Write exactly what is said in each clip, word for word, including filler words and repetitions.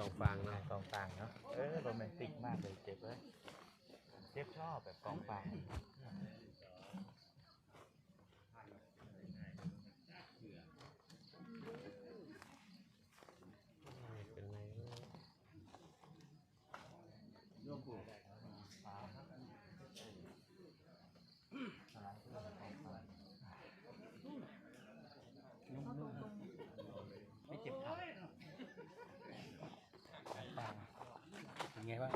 กองฟางเนาะ กองฟางเนาะ เออ โรแมนติกมากเลยเจ๊เอ้ย เจ๊ชอบแบบกองฟาง เป็นไง ไม่เจ็บเข่า เป็นไงบ้าง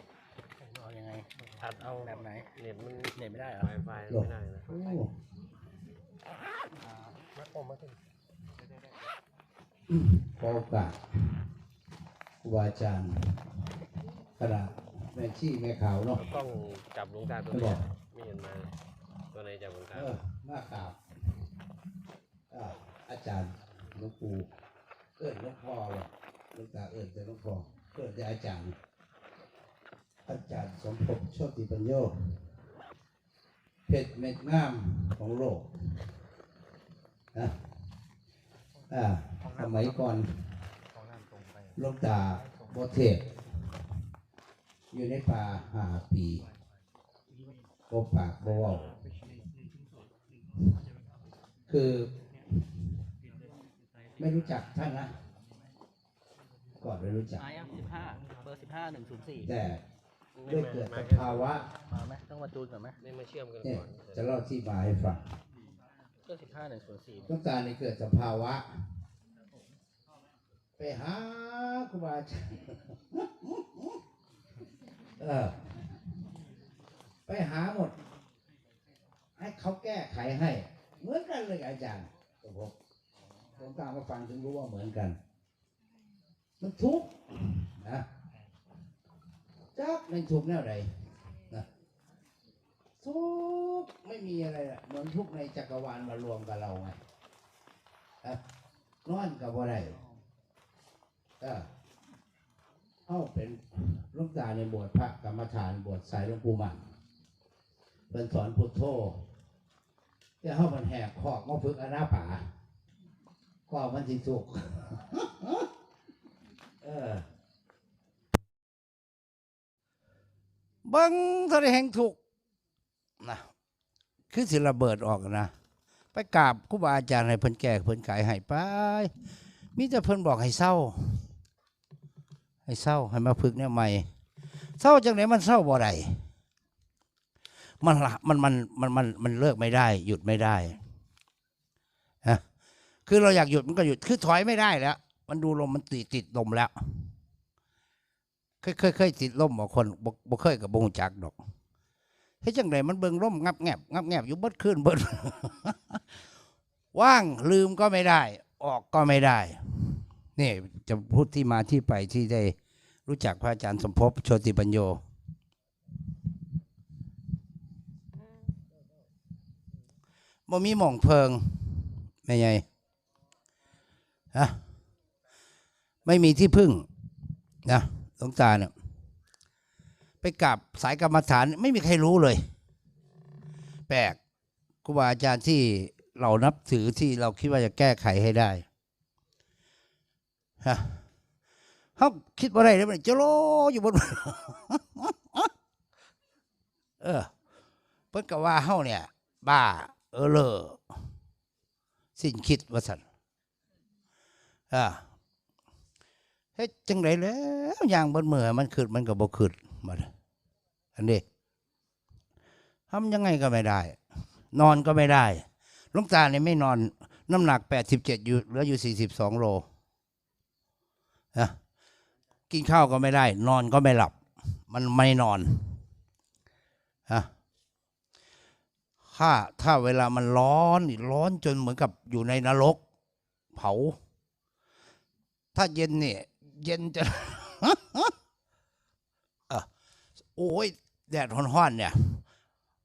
เอายังไง อัดเอาแบบไหน เน็ตมัน เน็ตไม่ได้เหรอ ไวไฟไม่ได้นะ โอ้ มาโอ้มาถึง ขอโอกาสครูบาอาจารย์ คณะแม่ชีแม่ขาวเนาะ กล้องจับหลวงตาตัวนี้ ไม่เห็นมาเลย ตัวไหนจับหลวงตา เออ มากราบ อ่า อาจารย์ หลวงปู่ เอิ้นหลวงพ่อเลย หลวงตาเอิ้นแต่หลวงพ่อ เอิ้นแต่อาจารย์ อาจารย์สมภพ โชติปัญโญ เพชรเม็ดงามของโลก นะ อ่า สมัยก่อน หลวงตาบ่เทศน์ อยู่ในป่าห้าปี บ่ปากบ่เว้า คือ ไม่รู้จักท่านนะ ก่อนไม่รู้จัก ไอ้สิบห้า เบอร์สิบห้า หนึ่งศูนย์สี่ แต่ด้วยเกิดสภาวะ มาไหม ต้องมาจูนก่อนไหม ไม่มาเชื่อมกัน เนี่ย ก่อน จะเล่าที่มาให้ฟัง ก็สิบห้า หนึ่งศูนย์สี่ หลวงตานี่เกิดสภาวะ ไปหาครูบาอาจารย์ เออ ไปหาหมด ให้เขาแก้ไขให้ เหมือนกันเลยกับอาจารย์ ผม ผมตามมาฟังถึงรู้ว่าเหมือนกัน มันทุกข์นะ จักมันทุกข์แนวใดนะ ทุกข์ไม่มีอะไรอะ เหมือนทุกข์ในจักรวาลมารวมกับเราไง นะ นอนก็บ่ได้ เออ เฮาเป็น หลวงตาในบวชพระกรรมฐาน บวชสายหลวงปู่มั่น เพิ่นสอนพุทโธ แต่เฮามันแหกคอกมาฝึกอานาปา คอกมันสิทุกข์ เออ เบิ่งเท่าใดแฮงทุกข์นะ คือสิระเบิดออกนะ ไปกราบครูบาอาจารย์ให้เพิ่นแก้เพิ่นไขให้ไป มีแต่เพิ่นบอกให้เซา ให้เซา ให้มาฝึกแนวใหม่ เซาจังได๋มันเซาบ่ได้ มันละ มัน มัน มัน มัน มันเลิกไม่ได้ หยุดไม่ได้ ฮะ คือเราอยากหยุดมันก็หยุด คือถอยไม่ได้แล้ว มันดูลม มันติด ติดลมแล้ว เคย เคย เคยติดลมบ่ คนบ่ บ่เคยก็บ่รู้จักดอก เฮ็ดจังได๋มันเบิ่งลมงับแงบ งับแงบอยู่เบิดคืนเบิด ว่างลืมก็ไม่ได้ ออกก็ไม่ได้ นี่จะพูดที่มาที่ไปที่ได้รู้จักพระอาจารย์สมภพ โชติปัญโญ บ่มีหม่องเพิง แม่ใหญ่ ฮะ ไม่มีที่พึ่งนะ หลวงตาเนี่ย ไปกราบสายกรรมฐาน ไม่มีใครรู้เลย แปลก ครูบาอาจารย์ที่เรานับถือ ที่เราคิดว่าจะแก้ไขให้ได้ ฮะ เฮาคิดบ่ได้เลย มันจะโลอยู่บน เออ เพิ่นก็ว่าเฮาเนี่ย บ้า เออเลอ สิ้นคิดว่าซั่น อ่า เฮ็ดจังได๋แล้ว ย่างเบิดมื้อ มันคิดมันก็บ่คิด บัดนี้ อันนี้ ทำยังไงก็ไม่ได้ นอนก็ไม่ได้ หลวงตาเนี่ยไม่นอน น้ำหนัก แปดสิบเจ็ด อยู่ เหลืออยู่ สี่สิบสอง โล นะ กินข้าวก็ไม่ได้ นอนก็ไม่หลับ มันไม่นอน นะ ถ้า ถ้าเวลามันร้อนนี่ ร้อนจนเหมือนกับอยู่ในนรก เผา ถ้าเย็นเนี่ย เย็นจะ เออ โอ้ย แดดฮ้อนๆเนี่ย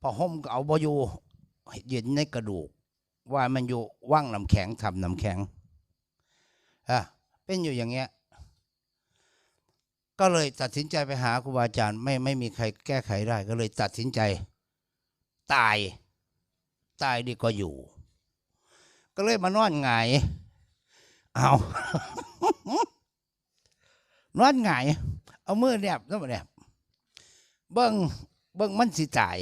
ผ้าห่มก็เอาบ่อยู่ เย็นในกระดูก ว่ามันอยู่วังน้ำแข็ง ถ้ำน้ำแข็ง อ่ะ เป็นอยู่อย่างเงี้ย ก็เลยตัดสินใจไปหาครูบาอาจารย์ ไม่ ไม่มีใครแก้ไขได้ ก็เลยตัดสินใจ ตาย ตายดีกว่าอยู่ ก็เลยมานอนหงาย เอา นอนหงาย เอามือแนบแล้วแนบ เบิ่ง เบิ่งมันสิตาย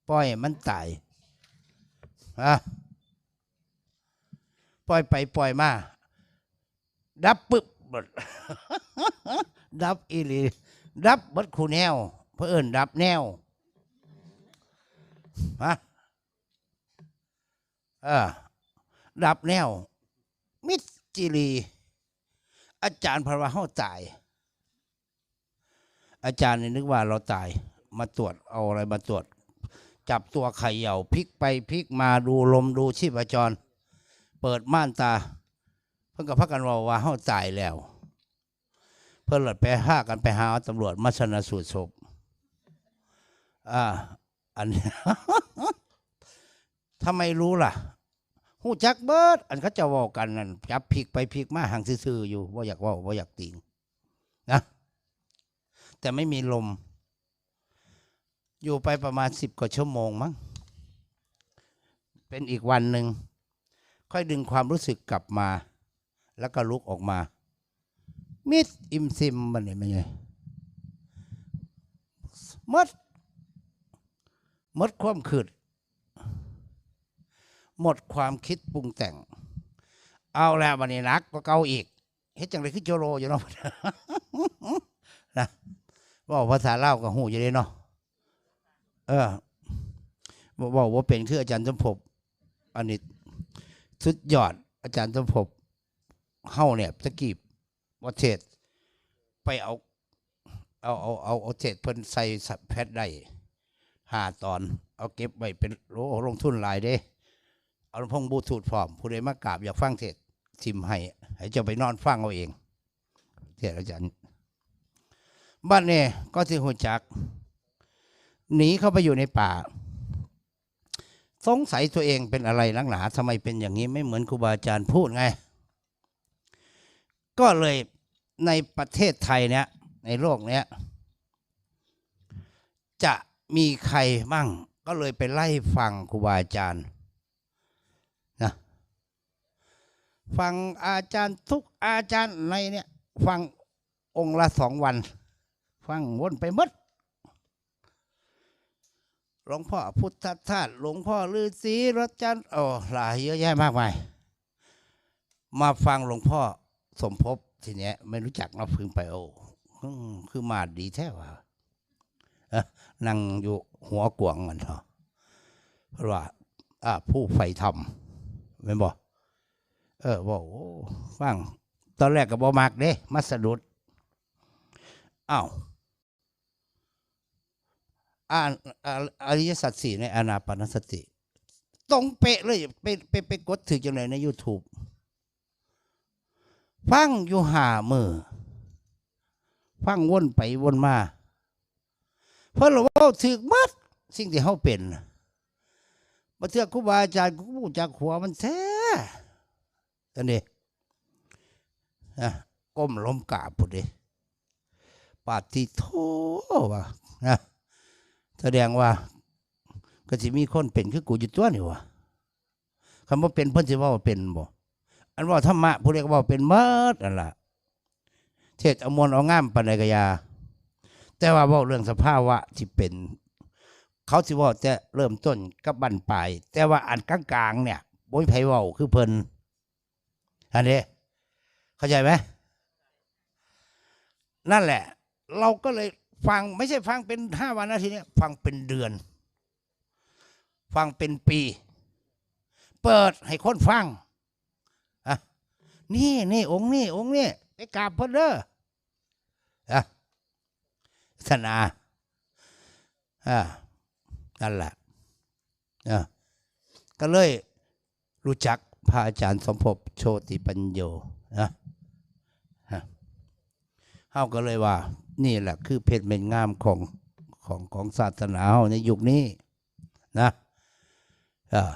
ปล่อยมันตาย ฮะ ปล่อยไปปล่อยมา ดับปึ๊บ ดับอีหลี ดับเบิดคู่แนว เพิ่นเอิ้นดับแนว ฮะ เออ ดับแนว มิดจิลี อาจารย์เพิ่นว่าเฮาตาย อาจารย์นี่นึกว่าเราตาย มาตรวจ เอาอะไรมาตรวจ จับตัวเขย่า พลิกไปพลิกมา ดูลม ดูชีพจร เปิดม่านตา เพิ่นก็พากันเว้าว่าเฮาตายแล้ว เพิ่นเลยไป พากันไปหาตำรวจมาชันสูตรศพ อ่า อัน ทำไมรู้ล่ะ ฮู้จักเบิด อันเขาเจ้าเว้ากันนั่น จับพลิกไปพลิกมา หังซื่อๆอยู่ บ่อยากเว้า บ่อยากติงนะ แต่ไม่มีลม อยู่ไปประมาณสิบกว่าชั่วโมงมั้ง เป็นอีกวันหนึ่ง ค่อยดึงความรู้สึกกลับมา แล้วก็ลุกออกมา มิดอิ่มซิมบัดนี้แม่นไง หมด หมดความคิด หมดความคิดปรุงแต่ง เอาแล้วบัดนี้หนักกว่าเก่าอีก เฮ็ดจั่งใดคือโจโลอยู่เนาะ นะ เว้าภาษาลาวก็ฮู้อยู่เด้เนาะ เออ เว้า เว้าบ่เป็นคืออาจารย์สมภพ อันนี้สุดยอด อาจารย์สมภพ เฮาเนี่ย ตะกี้บ่เทศน์ ไปเอา เอา เอา เอา เอาเทศน์เพิ่นใส่แพดได้ห้าตอน เอาเก็บไว้เป็น โอ้ ลงทุนหลายเด้ เอาลำโพงบลูทูธพร้อม ผู้ใดมากราบอยากฟังเทศน์ ถิ่มให้ ให้เจ้าไปนอนฟังเอาเอง เทศน์อาจารย์ บัดนี้ก็สิฮู้จัก หนีเข้าไปอยู่ในป่า สงสัยตัวเองเป็นอะไรนักหนา ทำไมเป็นอย่างนี้ ไม่เหมือนครูบาอาจารย์พูดไง ก็เลยในประเทศไทยเนี่ย ในโลกเนี้ย จะมีใครมั่ง ก็เลยไปไล่ฟังครูบาอาจารย์นะ ฟังอาจารย์ทุกอาจารย์ในเนี่ย ฟังองค์ละสองวัน ฟังวนไปหมด หลวงพ่อพุทธทาส หลวงพ่อฤาษี อาจารย์ โอ้ หลายเยอะแยะมากมาย มาฟังหลวงพ่อสมภพ ทีเนี้ย ไม่รู้จักเนาะ เพิ่งไป โอ้ อืม คือมาดีแท้ว่ะ เอ้อ นั่งอยู่หัวกวางมันเถาะ เพิ่นว่า อ่า ผู้ใฝ่ธรรม แม่นบ่ เออ เว้า โอ้ ฟัง ตอนแรกก็บ่มักเด้ มาสะดุด อ้าว อ่าน อ่า อริยสัจสี่ในอานาปานสติ ตรงเป๊ะเลย ไป ไป ไปกดถือจั่งใดในยูทูบ ฟังอยู่ห้ามื้อ ฟังวนไปวนมา เพิ่นละเว้าถืกหมด สิ่งที่เฮาเป็น บางเทื่อครูบาอาจารย์ก็บ่รู้จักหัวมันแท้ อันนี้ อ่ะ ก้มลงกราบพุ้นเด้ ปาดติโธ่ ว่า นะ แสดงว่า ก็สิมีคนเป็นคือกูอยู่ตั๊วนี่หว่า คันบ่เป็นเพิ่นสิเว้าเป็นบ่ อันเว้าธรรมะผู้ใดก็เว้าเป็นหมดนั่นล่ะ เทศน์เอาม่วนเอางามปานใดก็อย่า แต่ว่าเว้าเรื่องสภาวะที่เป็น เขาสิเว้าแต่เริ่มต้นกับบั้นปลาย แต่ว่าอันกลางๆเนี่ย บ่มีไผเว้าคือเพิ่น อันนี้ เข้าใจไหม นั่นแหละ เราก็เลยฟัง ไม่ใช่ฟังเป็นห้าวันนะทีเนี้ย ฟังเป็นเดือน ฟังเป็นปี เปิดให้คนฟัง อ่ะ นี่ นี่ องค์นี่ องค์นี่ ไปกราบเพิ่นเด้อ อ่ะ ศาสนา อ่า นั่นแหละ อ่ะ ก็เลยรู้จักพระอาจารย์สมภพ โชติปัญโญ นะ ฮะ เฮาก็เลยว่า นี่แหละคือเพชรเม็ดงามของ ของ ของศาสนาเฮาในยุคนี้ นะ อ่า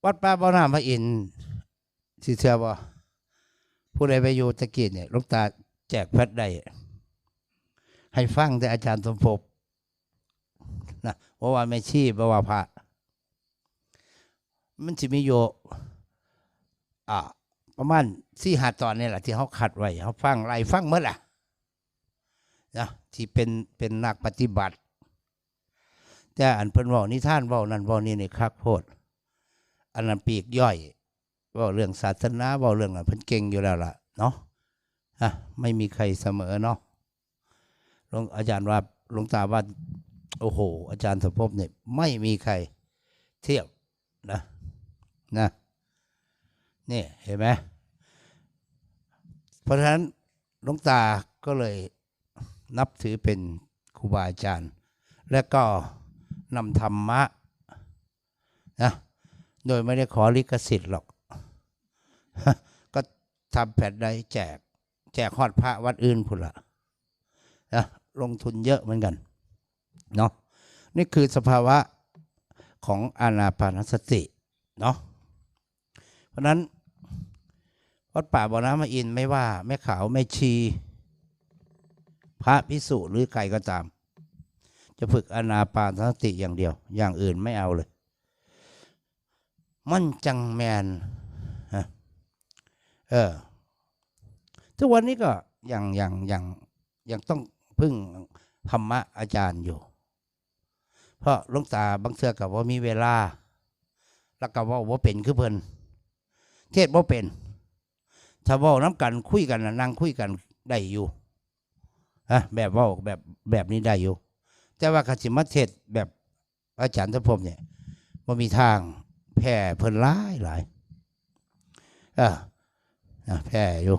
วัดป่าบ่อน้ำพระอินทร์ สิเชื่อบ่ ผู้ใดไปอยู่ตะกี้เนี่ย หลวงตาแจกแฟลชไดรฟ์ ให้ฟังแต่อาจารย์สมภพ นะ เพราะว่าแม่ชี เพราะว่าพระ มันสิมีอยู่ อ่า ประมาณสี่ห้าตอนนี่แหละที่เขาคัดไว้ เขาฟังไล่ฟังหมดล่ะนะ ที่เป็นเป็นนักปฏิบัติ แต่อันเพิ่นเว้านิทานเว้านั่นเว้านี่นี่คักโพด อันนั้นปลีกย่อย เว้าเรื่องศาสนา เว้าเรื่องนั้นเพิ่นเก่งอยู่แล้วล่ะเนาะ อ่ะ ไม่มีใครเสมอเนาะ หลวง อาจารย์ว่า หลวงตาว่า โอ้โห อาจารย์สมภพเนี่ย ไม่มีใครเทียบนะ นะ นี่เห็นไหม เพราะฉะนั้นหลวงตาก็เลยนับถือเป็นครูบาอาจารย์ และก็นำธรรมะนะ โดยไม่ได้ขอลิขสิทธิ์หรอก ก็ทำแผ่นใดแจก แจกฮอดพระวัดอื่นพุ้นละนะ ลงทุนเยอะเหมือนกันเนาะ นี่คือสภาวะของอานาปานสติเนาะ เพราะฉะนั้น วัดป่าบ่อน้ำพระอินทร์ ไม่ว่าแม่ขาวแม่ชี พระภิกษุหรือใครก็ตาม จะฝึกอานาปานสติอย่างเดียว อย่างอื่นไม่เอาเลย มันจังแมนฮะ เออ ทุกวันนี้ก็ยังยังยังยังต้องพึ่งธรรมะอาจารย์อยู่ เพราะหลวงตาบางเทื่อก็บ่มีเวลา แล้วก็เว้าบ่เป็นคือเพิ่น เทศน์บ่เป็น ถ้าเว้านำกันคุยกันน่ะ นั่งคุยกันได้อยู่ ฮะ แบบเว้าแบบ แบบนี้ได้อยู่ แต่ว่าคันสิมาเทศน์แบบอาจารย์สมภพเนี่ย บ่มีทาง แพ้เพิ่นหลายหลาย เออ นะ แพ้อยู่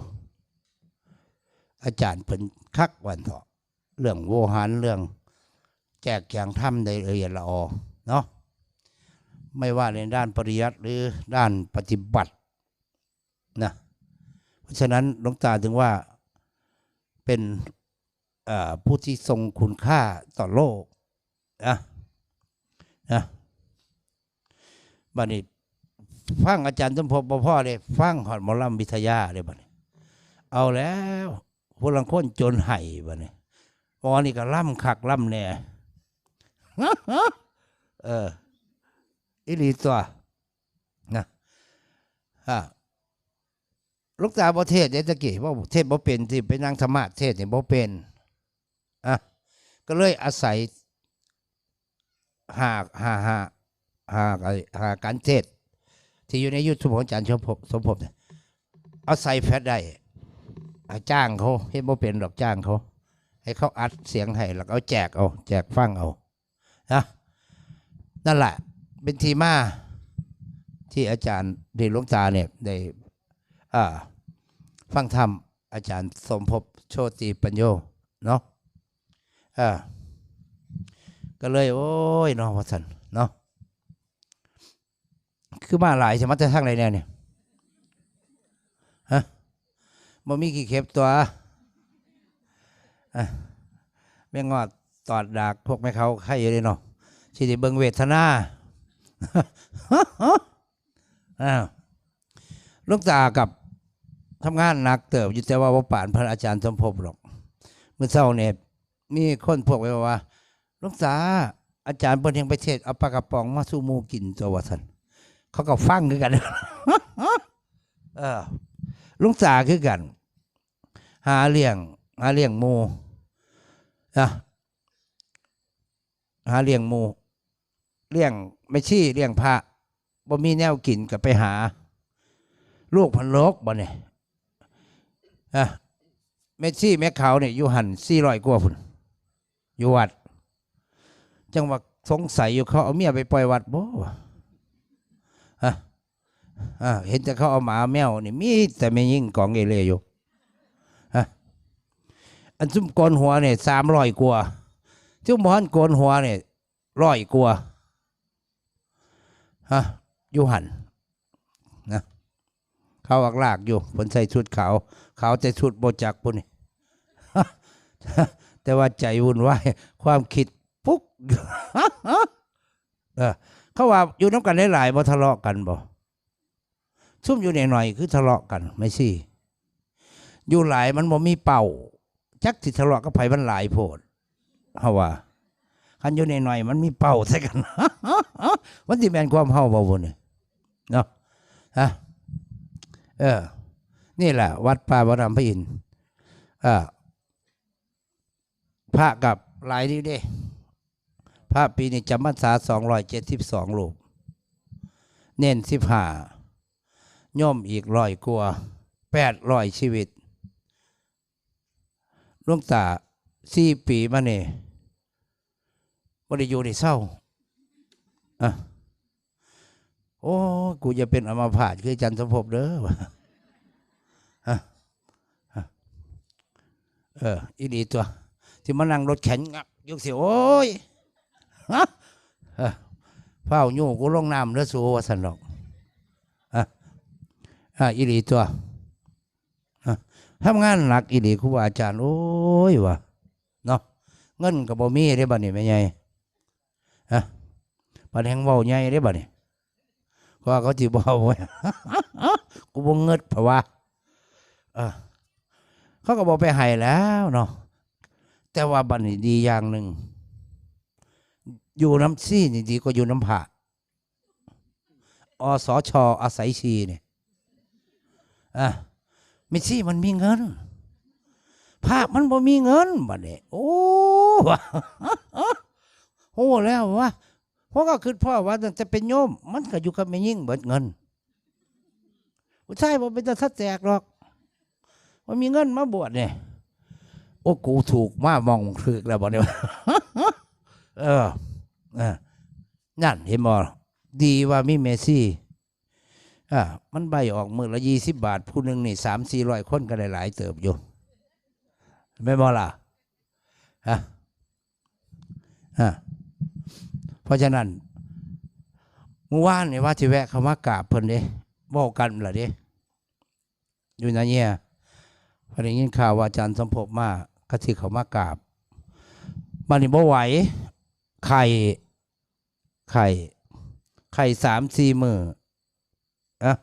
อาจารย์เพิ่นคักวันเถาะ เรื่องโวหาร เรื่องแจกแจงธรรมได้ละเอียดละออเนาะ ไม่ว่าในด้านปริยัติหรือด้านปฏิบัตินะ เพราะฉะนั้นหลวงตาถึงว่าเป็น เอ่อ ผู้ที่ทรงคุณค่าต่อโลกนะ นะ บัดนี้ฟังอาจารย์สมภพบ่พอเด้ ฟังฮอดหมอลำวิทยาเด้บัดนี้ เอาแล้ว ผู้ลางคนจนไห้บัดนี้ หมอนี่ก็ลำคักลำแน่ เออ อีหลีตัวนะ อ่า หลวงตาบ่เทศน์เด้ ตะกี้ เว้าเทศน์บ่เป็น ที่ไปนั่งสมาธิเทศน์นี่บ่เป็น อ่ะ ก็เลยอาศัย หา หา หา หา หาการเทศน์ที่อยู่ในยูทูบของอาจารย์สมภพ สมภพเนี่ย เอาใส่แฟลชไดรฟ์ อ่ะ จ้างเขา เฮ็ดบ่เป็นดอก จ้างเขา ให้เขาอัดเสียงให้ แล้วก็เอาแจกเอา แจกฟังเอา นะ นั่นแหละ เป็นที่มา ที่อาจารย์ ที่หลวงตาเนี่ย ได้ อ่า ฟังธรรมอาจารย์สมภพ โชติปัญโญ เนาะ อ่า ก็เลย โอ้ย เนาะ ว่าซั่น เนาะ คือมาหลาย สิมาแต่ทางใดแน่เนี่ย ฮะ บ่มีขี้เข็บตัว อ่ะ แม่งอดตอดดากพวกแม่เขาไข่อยู่เด้เนาะ สิได้เบิ่งเวทนา อ้าว หลวงตากับทำงานหนักเติบอยู่ แต่ว่าบ่ปานพระอาจารย์สมภพหรอก มื้อเช้าเนี่ย มีคนพวกไปว่า หลวงตา อาจารย์เพิ่นยังไปเทศน์ เอาปลากระป๋องมาสู่หมู่กินตัว ว่าซั่น เขาก็ฟังคือกัน เออ หลวงตาคือกัน หาเลี้ยง หาเลี้ยงหมู่ นะ หาเลี้ยงหมู่ เลี้ยงแม่ชี เลี้ยงพระ บ่มีแนวกินก็ไปหา ลูกพันโลกบัดนี้ อ่ะ แม่ชีแม่ขาวนี่อยู่หั่นสี่ร้อยกว่าพุ้น อยู่วัด จังว่าสงสัยอยู่ เขาเอาเมียไปปล่อยวัดบ่วะ ฮะ อ่า เห็นแต่เขาเอาหมาแมวนี่ มีแต่แม่ยิ่งกองเอเล่อยู่ ฮะ อันซุ่มโกนหัวเนี่ยสามร้อยกว่า ซุ่มบ่ทันโกนหัวเนี่ยร้อยกว่า ฮะ อยู่หั่น นะ เขาอักลากอยู่ เพิ่นใส่ชุดขาว ขาวแต่ชุดบ่จักพุ้นนี่ แต่ว่าใจวุ่นวาย ความคิดปุ๊ก เออ เขาว่าอยู่นำกันหลายๆ บ่ทะเลาะกันบ่ ซุ่มอยู่หน่อยๆ คือทะเลาะกัน แม่ชี อยู่หลายมันบ่มีเป้า จักสิทะเลาะกับไผ มันหลายโพด เฮาว่า คันอยู่หน่อยๆ มันมีเป้าใส่กัน มันสิแม่นความเฮาบ่บุนี่ เนาะ ฮะ เออ นี่แหละ วัดป่าบ่อน้ำพระอินทร์ อ่า พระกับหลายนี่เด้ พระปีนี้จำพรรษาสองร้อยเจ็ดสิบสองรูป เณรสิบห้า โยมอีกร้อยกว่า แปดร้อยชีวิต หลวงตา สี่ปีมานี่ บ่ได้อยู่ได้เซา อ่ะ โอ้ กูอย่าเป็นอัมพาตคืออาจารย์สมภพเด้อ ว่ะ อ่ะ อ่ะ เออ อีหลีตัว ที่มานั่งรถแข็งงักอยู่สิ โอ้ย ฮะ เออ ฟ้าวยู้กูลงน้ำเด้อสู ว่าซั่นดอก อ่ะ อ่ะ อีหลีตัว อ่ะ ทำงานหนักอีหลีครูบาอาจารย์ โอ้ย ว่ะ เนาะ เงินก็บ่มีเด้บัดนี้แม่ใหญ่ ฮะ บัดแฮงเว้าใหญ่เด้บัดนี้ เพราะว่าเขาสิบ่เอาไว้ กูบ่เงิด เพราะว่า เออ เขาก็บ่ไปให้แล้วเนาะ แต่ว่าบัดนี้ดีอย่างหนึ่ง อยู่นำซี่นี่ดีกว่าอยู่นำพระ อสช อาศัยซี่นี่ อ่ะ แม่ซี่มันมีเงิน พระมันบ่มีเงินบัดนี้ โอ้ ฮู้แล้วว่า เพราะก็คิดพ่อว่าตั้งแต่เป็นโยม มันก็อยู่กับแม่ยิ่งเบิดเงิน ผู้ชายบ่เป็นตาสะแตกหรอก ว่ามีเงินมาบวชเนี่ย โอ้ กูถูกมาหม่องถืกแล้วบัดนี้ เออ เออ นั่นเห็นบ่ ดีว่ามีแม่ซี่ อ่า มันใบ้ออกมื้อละยี่สิบบาท ผู้หนึ่งนี่สามสี่ร้อยคนก็ได้หลายเติบอยู่ แม่นบ่ล่ะ ฮะ อ่า เพราะฉะนั้น มื้อวานนี่ว่าสิแวะเข้ามากราบเพิ่นเด้ เว้ากันล่ะเด้ อยู่นาเยีย พอได้ยินข่าวว่าอาจารย์สมภพมา ก็สิเข้ามากราบ บัดนี้บ่ไหว ไข้ ไข้ ไข้สามสี่มื้อ อ่ะ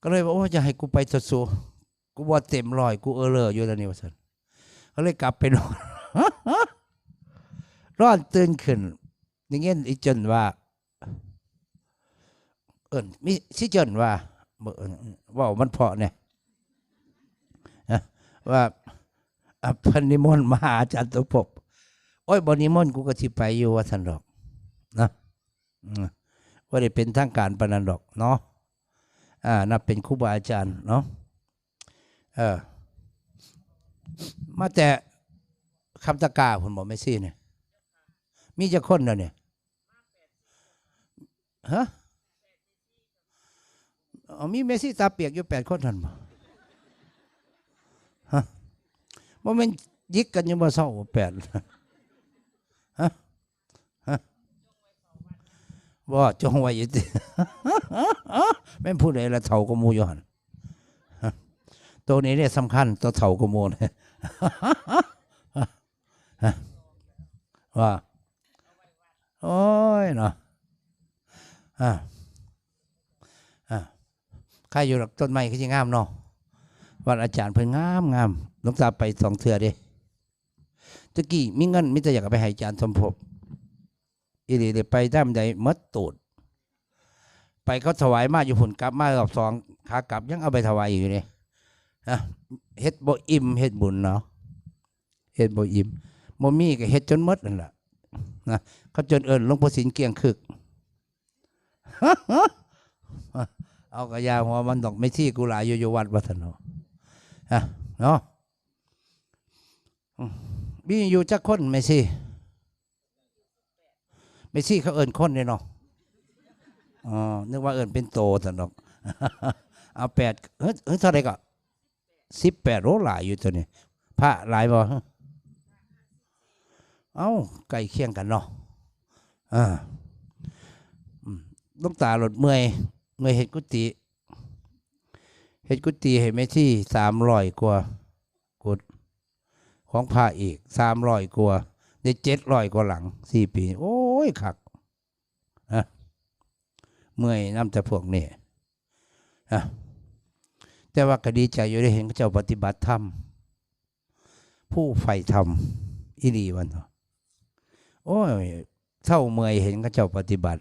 ก็เลยว่า โอ้ย อย่าให้กูไปเถอะสู กูว่าเต็มร้อย กูเออเลออยู่แล้วนี่ ว่าซั่น ก็เลยกลับไปนอน นอนตื่นขึ้น ได้ยินอีเจินว่า เอิ้น มี สิเจินว่า บ่ เอิ้น เว้ามันเพราะเนี่ย นะ ว่า อ่ะ เพิ่นนิมนต์มาหาอาจารย์สมภพ โอ้ย บ่นิมนต์กูก็สิไปอยู่ ว่าซั่นดอก นะ อืม บ่ได้เป็นทางการปานนั้นดอกเนาะ อ่า นับเป็นครูบาอาจารย์เนาะ เออ มาแต่คำตะกร้าพุ้นบ่ แม่ซี่เนี่ย มีจักคนแล้วเนี่ย ฮะ อ๋อ มีแม่ซี่ตาเปียกอยู่แปดคนนั่นบ่ ฮะ บ่แม่นหยิกกันอยู่บ่เซาบ่ แปด ฮะ ฮะ บ่ จงไว้อยู่ติ แม่นผู้ใดละเฒ่ากว่าหมู่อยู่หั่น ฮะ ตัวนี้เนี่ยสำคัญ ตัวเฒ่ากว่าหมู่เนี่ย ฮะ ว่า โอ้ยเนาะ อ่า อ่า ใครอยู่ดอก ต้นไม้คือสิงามเนาะ วัดอาจารย์เพิ่นงามงาม หลวงตาไปสองเทื่อเด้ ตะกี้มีเงินมีแต่อยากเอาไปให้อาจารย์สมภพ อีหลีเด้ ไปตามใดหมดตูด ไปเขาถวายมาอยู่พุ้น กลับมารอบสอง ขากลับยังเอาไปถวายอีกอยู่เด้ ฮะ เฮ็ดบ่อิ่ม เฮ็ดบุญเนาะ เฮ็ดบ่อิ่ม บ่มีก็เฮ็ดจนหมดนั่นล่ะ นะ เขาจนเอิ้นหลวงพ่อสินเกลี้ยงคึก เอากะยาหัวมันดอก แม่ซี่กูหลายอยู่ อยู่วัด ว่าซั่นเนาะ อ่ะ เนาะ อืม มีอยู่จักคนแม่ซี่ แม่ซี่เขาเอิ้นคนเด้เนาะ อ๋อ นึกว่าเอิ้นเป็นโตซั่นดอก เอาแปด เฮ้ย เฮ้ย เท่าใดก็ สิบแปด โอ้ หลายอยู่ตัวนี้ พระหลายบ่ เอ้า ใกล้เคียงกันเนาะ อ่า อืม หลวงตาหลดเมื่อย เมื่อยเฮ็ดกุฏิ เฮ็ดกุฏิให้แม่ชี สามร้อยกว่ากุฏิ ของพระอีก สามร้อยกว่า ได้ เจ็ดร้อยกว่าหลัง สี่ปี โอ้ย คัก ฮะ เมื่อยนำแต่พวกนี้ ฮะ แต่ว่าก็ดีใจอยู่ได้เห็นเขาเจ้าปฏิบัติธรรม ผู้ใฝ่ธรรม อีหลีวันเนาะ โอ้ย เศร้าเมื่อยเห็นเขาเจ้าปฏิบัติ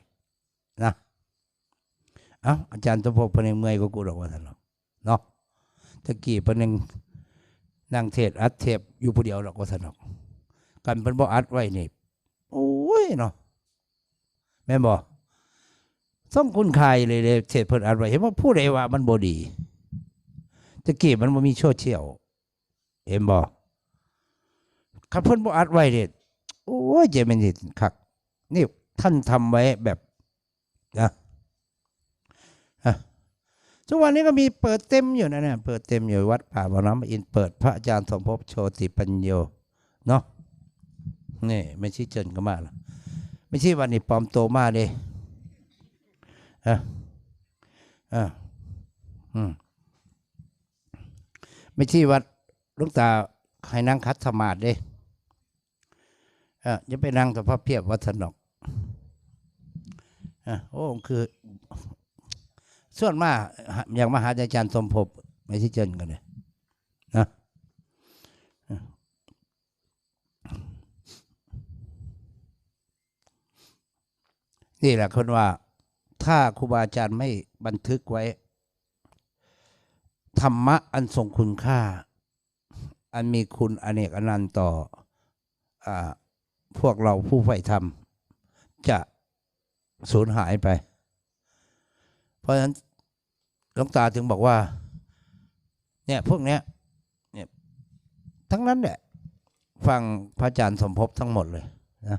นะ เอ้า อาจารย์สมภพเพิ่นยังเมื่อยกว่ากูดอก ว่าซั่นเนาะ เนาะ ตะกี้เพิ่นยังนั่งเทศน์อัดเทปอยู่ผู้เดียวดอก ว่าซั่นดอก กันเพิ่นบ่อัดไว้นี่ โอ้ยเนาะ แม่นบ่ ส่งคุณค่าเลยเด้ เทศน์เพิ่นอัดไว้ เห็นบ่ ผู้ใดว่ามันบ่ดี ตะกี้มันบ่มีโซเชียล เห็นบ่ คันเพิ่นบ่อัดไว้เด้ โอ้ย จะแม่นสิคัก นี่ท่านทำไว้แบบ นะ ฮะ ทุกวันนี้ก็มีเปิดเต็มอยู่นะเนี่ย เปิดเต็มอยู่ วัดป่าบ่อน้ำอินทร์ เปิดพระอาจารย์สมภพ โชติปัญโญ เนาะ นี่ แม่ชีเจินก็มาละ แม่ชีวันนี้ปลอมตัวมาเด้ อ่ะ อ่ะ อืม แม่ชีวัด หลวงตาให้นั่งขัดสมาธิเด้ อ่ะ อย่าไปนั่งสภาพเพียบ ว่าซั่นดอก อ่ะ โอ้ คือ ส่วนมาก อยากมาหาอาจารย์สมภพ แม่ชีเจินกันเลย นะ นี่แหละคนว่า ถ้าครูบาอาจารย์ไม่บันทึกไว้ ธรรมะอันทรงคุณค่า อันมีคุณอเนกอนันต์ต่อ อ่า พวกเราผู้ใฝ่ธรรม จะสูญหายไป เพราะฉะนั้นหลวงตาถึงบอกว่า เนี่ย พวกเนี้ย เนี่ย ทั้งนั้นแหละ ฟังพระอาจารย์สมภพทั้งหมดเลยนะ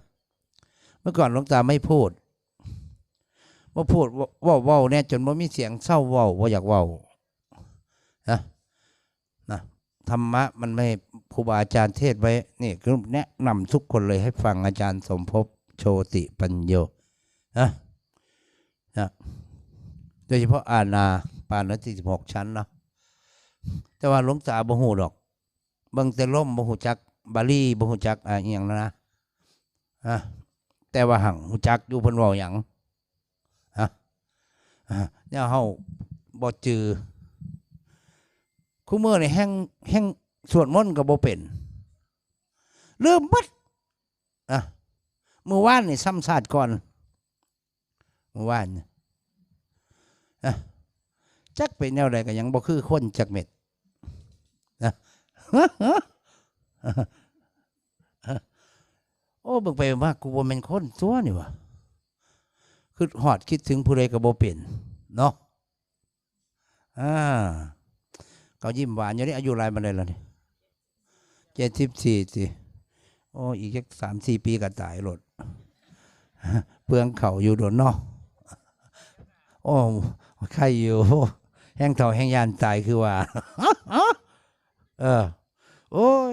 เมื่อก่อนหลวงตาไม่พูด บ่พูด เว้า เว้าเนี่ย จนบ่มีเสียง เซาเว้า บ่อยากเว้า นะ นะ ธรรมะมันไม่ ครูบาอาจารย์เทศน์ไว้ นี่คือแนะนำทุกคนเลยให้ฟังอาจารย์สมภพ โชติปัญโญ นะ นะ โดยเฉพาะอานาปานสติ สิบหกชั้นเนาะ แต่ว่าหลวงตาบ่ฮู้ดอก เบิ่งแต่ลม บ่ฮู้จักบาลี บ่ฮู้จัก อ่า อิหยังนะ อ่ะ แต่ว่าหั้งฮู้จักอยู่เพิ่นเว้าหยัง ฮะ อ่ะ แนวเฮาบ่จื่อ คุมื้อนี่แฮ่ง แฮ่งสวดมนต์ก็บ่เป็น ลืมเบิด อ่ะ มื้อวานนี่ซ้ำชาติก่อน มื้อวานนี่ อ่ะ จักเป็นแนวใดก็ยังบ่คือคนจักเม็ด นะ โอ้ เบิ่งไปมา กูบ่แม่นคนตัวนี่หว่า คิดฮอดคิดถึงผู้ใดก็บ่เป็น เนาะ อ่า เขายิ้มหวานอยู่นี่ อายุหลายปานใดแล้วนี่ เจ็ดสิบสี่ ติ โอ้ อีกจักสามสี่ปีก็ตายโลด เปลืองข้าวอยู่โดนเนาะ โอ้ ไคอยู่ แฮ่งเฒ่าแฮ่งย้านตายคือว่า เออ โอ้ย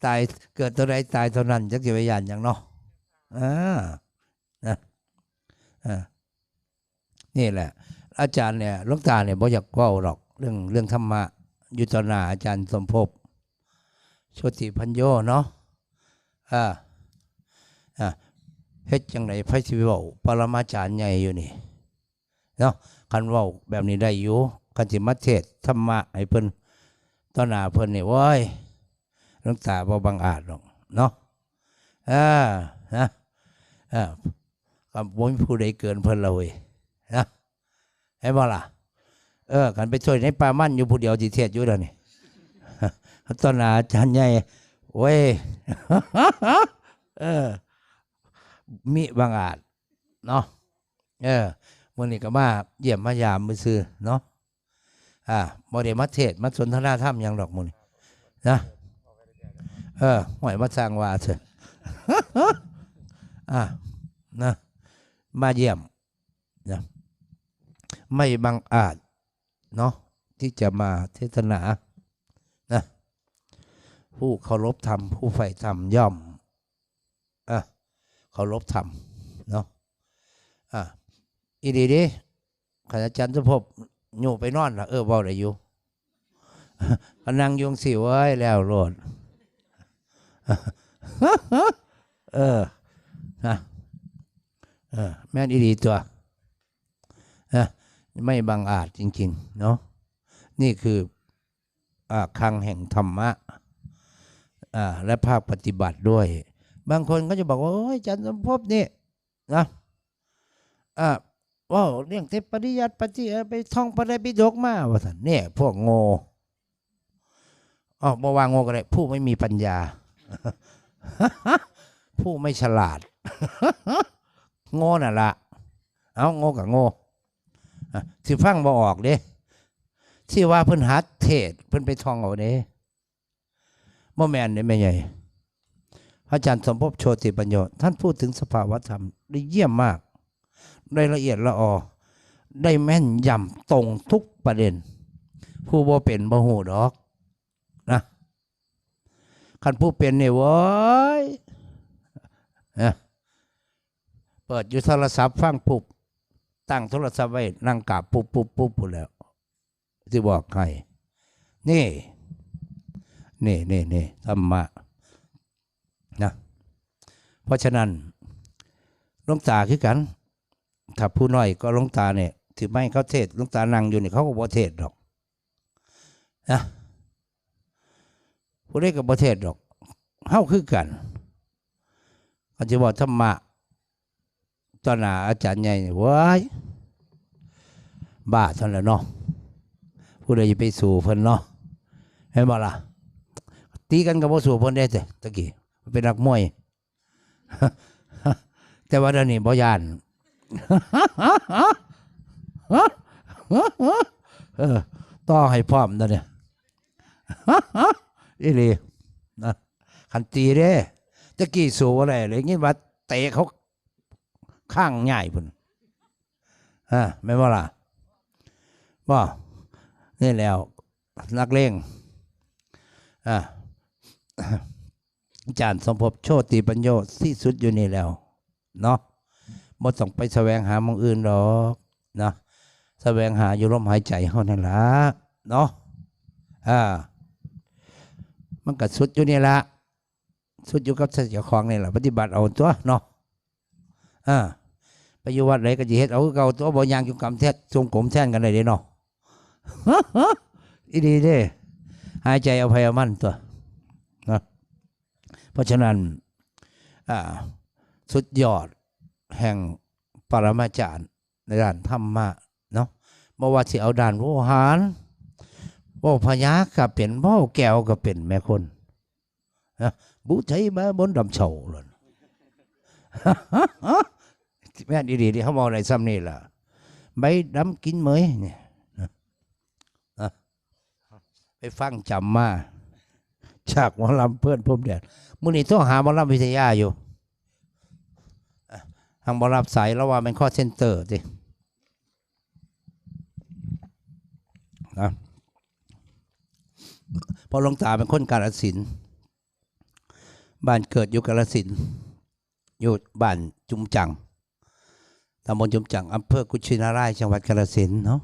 ตาย เกิดเท่าใดตายเท่านั้น จักสิไปย้านหยังเนาะ อ่า นะ อ่า นี่แหละ อาจารย์เนี่ย หลวงตาเนี่ยบ่อยากเว้าดอก เรื่อง เรื่องธรรมะ อยู่ต่อหน้าอาจารย์สมภพ โชติปัญโญเนาะ อ่า อ่า เฮ็ดจั่งใดไผสิเว้า ปรมาจารย์ใหญ่อยู่นี่ เนาะ คันเว้าแบบนี้ได้อยู่ คันสิมาเทศน์ธรรมะให้เพิ่น ต่อหน้าเพิ่นนี่ โอ้ย หลวงตาบ่บังอาจดอก เนาะ อ่า นะ อ่า ก็บ่มีผู้ใดเกินเพิ่นละเว้ย นะ เห็นบ่ล่ะ เออ คันไปช่วยในป่ามันอยู่ผู้เดียวสิเทศน์อยู่เดี๋ยวนี้ ต่อหน้าอาจารย์ใหญ่ โอ้ย เออ มิบังอาจ เนาะ เออ มื้อนี้ก็มาเยี่ยมมายามซื่อๆ เนาะ อ่า บ่ได้มาเทศน์ มาสนทนาธรรมหยังดอกมื้อนี้ นะ เออ ห้วย มาสร้างว่าเถอะ อ่า นะ มาเยี่ยม นะ ไม่บังอาจ เนาะ ที่จะมาเทศนา นะ ผู้เคารพธรรม ผู้ใฝ่ธรรมย่อม อ่ะ เคารพธรรม เนาะ อ่ะ อีหลีเด้ คันอาจารย์สมภพโยไปนอนล่ะ เออ เว้าได้อยู่ ก็นั่งอยู่จั่งซี้ โอ้ย แล้วโลด เออ นะ เออ แม่นอีหลีตัว นะ ไม่บังอาจจริงๆ เนาะ นี่คือ อ่า คลังแห่งธรรมะ อ่า และภาคปฏิบัติด้วย บางคนก็จะบอกว่า โอ้ย อาจารย์สมภพนี่ นะ อ่า เว้าเรื่องแต่ปริยัติปฏิ เอ่อ ไปท่องพระไตรปิฎกมา ว่าซั่น เนี่ย พวกโง่ อ้าว บ่ว่าโง่ก็ได้ ผู้ไม่มีปัญญา ผู้ไม่ฉลาด โง่นั่นละ เอา โง่ก็โง่ อ่ะ สิฟังบ่ออกเด้ สิว่าเพิ่นหัดเทศน์ เพิ่นไปท่องเอาเด้ บ่แม่นเด้แม่ใหญ่ อาจารย์สมภพ โชติปัญโญ ท่านพูดถึงสภาวธรรมได้เยี่ยมมาก ได้ละเอียดละออ ได้แม่นยำตรงทุกประเด็น ผู้บ่เป็นบ่ฮู้ดอกนะ คันผู้เป็นนี่ โว้ย นะ เปิดอยู่โทรศัพท์ฟังปุ๊บ ตั้งโทรศัพท์ไว้ นั่งกราบปุ๊บปุ๊บปุ๊บพู้นแหล้ว สิบอกให้ นี่ นี่ นี่ นี่ ธรรมะ นะ เพราะฉะนั้น หลวงตาคือกัน ถ้าผู้น้อยก็หลวงตาเนี่ย สิมาให้เขาเทศน์ หลวงตานั่งอยู่นี่ เขาก็บ่เทศน์ดอก นะ ผู้ใดก็บ่เทศน์ดอก เฮาคือกัน คันสิเว้าธรรมะ ต่อหน้าอาจารย์ใหญ่นี่ โว้ย บ้าเท่านั้นแหละเนาะ ผู้ใดจะไปสู้เพิ่นเนาะ แม่นบ่ล่ะ ตีกันก็บ่สู้เพิ่นเด้ แต่ตะกี้เป็นนักมวย แต่ว่าเดี๋ยวนี้บ่ย้าน เออ ต่อให้พร้อมเดี๋ยวนี้ อีหลีนะ คันตีเด้ ตะกี้สู้บ่ได้เลย ยินว่าเตะเขาข้างใหญ่พุ้น อ่า แม่นบ่ล่ะ บ่ นี่แหล้ว นักเลง อ่า อาจารย์สมภพ โชติปัญโญ ที่สุดอยู่นี่แล้ว เนาะ บ่ต้องไปแสวงหาหม่องอื่นดอก นะ แสวงหาอยู่ลมหายใจเฮานั่นล่ะ เนาะ อ่า มันก็สุดอยู่นี่ล่ะ สุดอยู่กับเจ้าของนี่ล่ะ ปฏิบัติเอาตั๊วเนาะ อ่า ไปอยู่วัดใดก็สิเฮ็ดเอาคือเก่าตั๊ว บ่ย่างจงกรมแทน จงกรมแทนกันได้เด้เนาะ อีหลีเด้ หายใจเอาไผเอามันตั๊ว นะ เพราะฉะนั้น อ่า สุดยอดแห่งปรมาจารย์ในด้านธรรมะเนาะ บ่ว่าสิเอาด้านโวหาร เว้าพยัคฆ์ก็เป็น เว้าแก้วก็เป็น แม่คน นะ บุไทยมาบนดำเฉาเลย แม่นอีหลีที่เขาเว้าได้ส่ำนี่ล่ะ ใบดำกินเหมยเนี่ย นะ นะ ไปฟังจำมา จากหมอลำเพื่อนพรมแดน มื้อนี้โทรหาหมอลำวิทยาอยู่ อ่ะ ทางบ่รับสาย แล้วว่าเป็น call center ติ นะ เพราะหลวงตาเป็นคนกาฬสินธุ์ บ้านเกิดอยู่กาฬสินธุ์ อยู่บ้านจุมจัง ตำบลจุมจัง อำเภอกุชินาราย จังหวัดกาฬสินธุ์เนาะ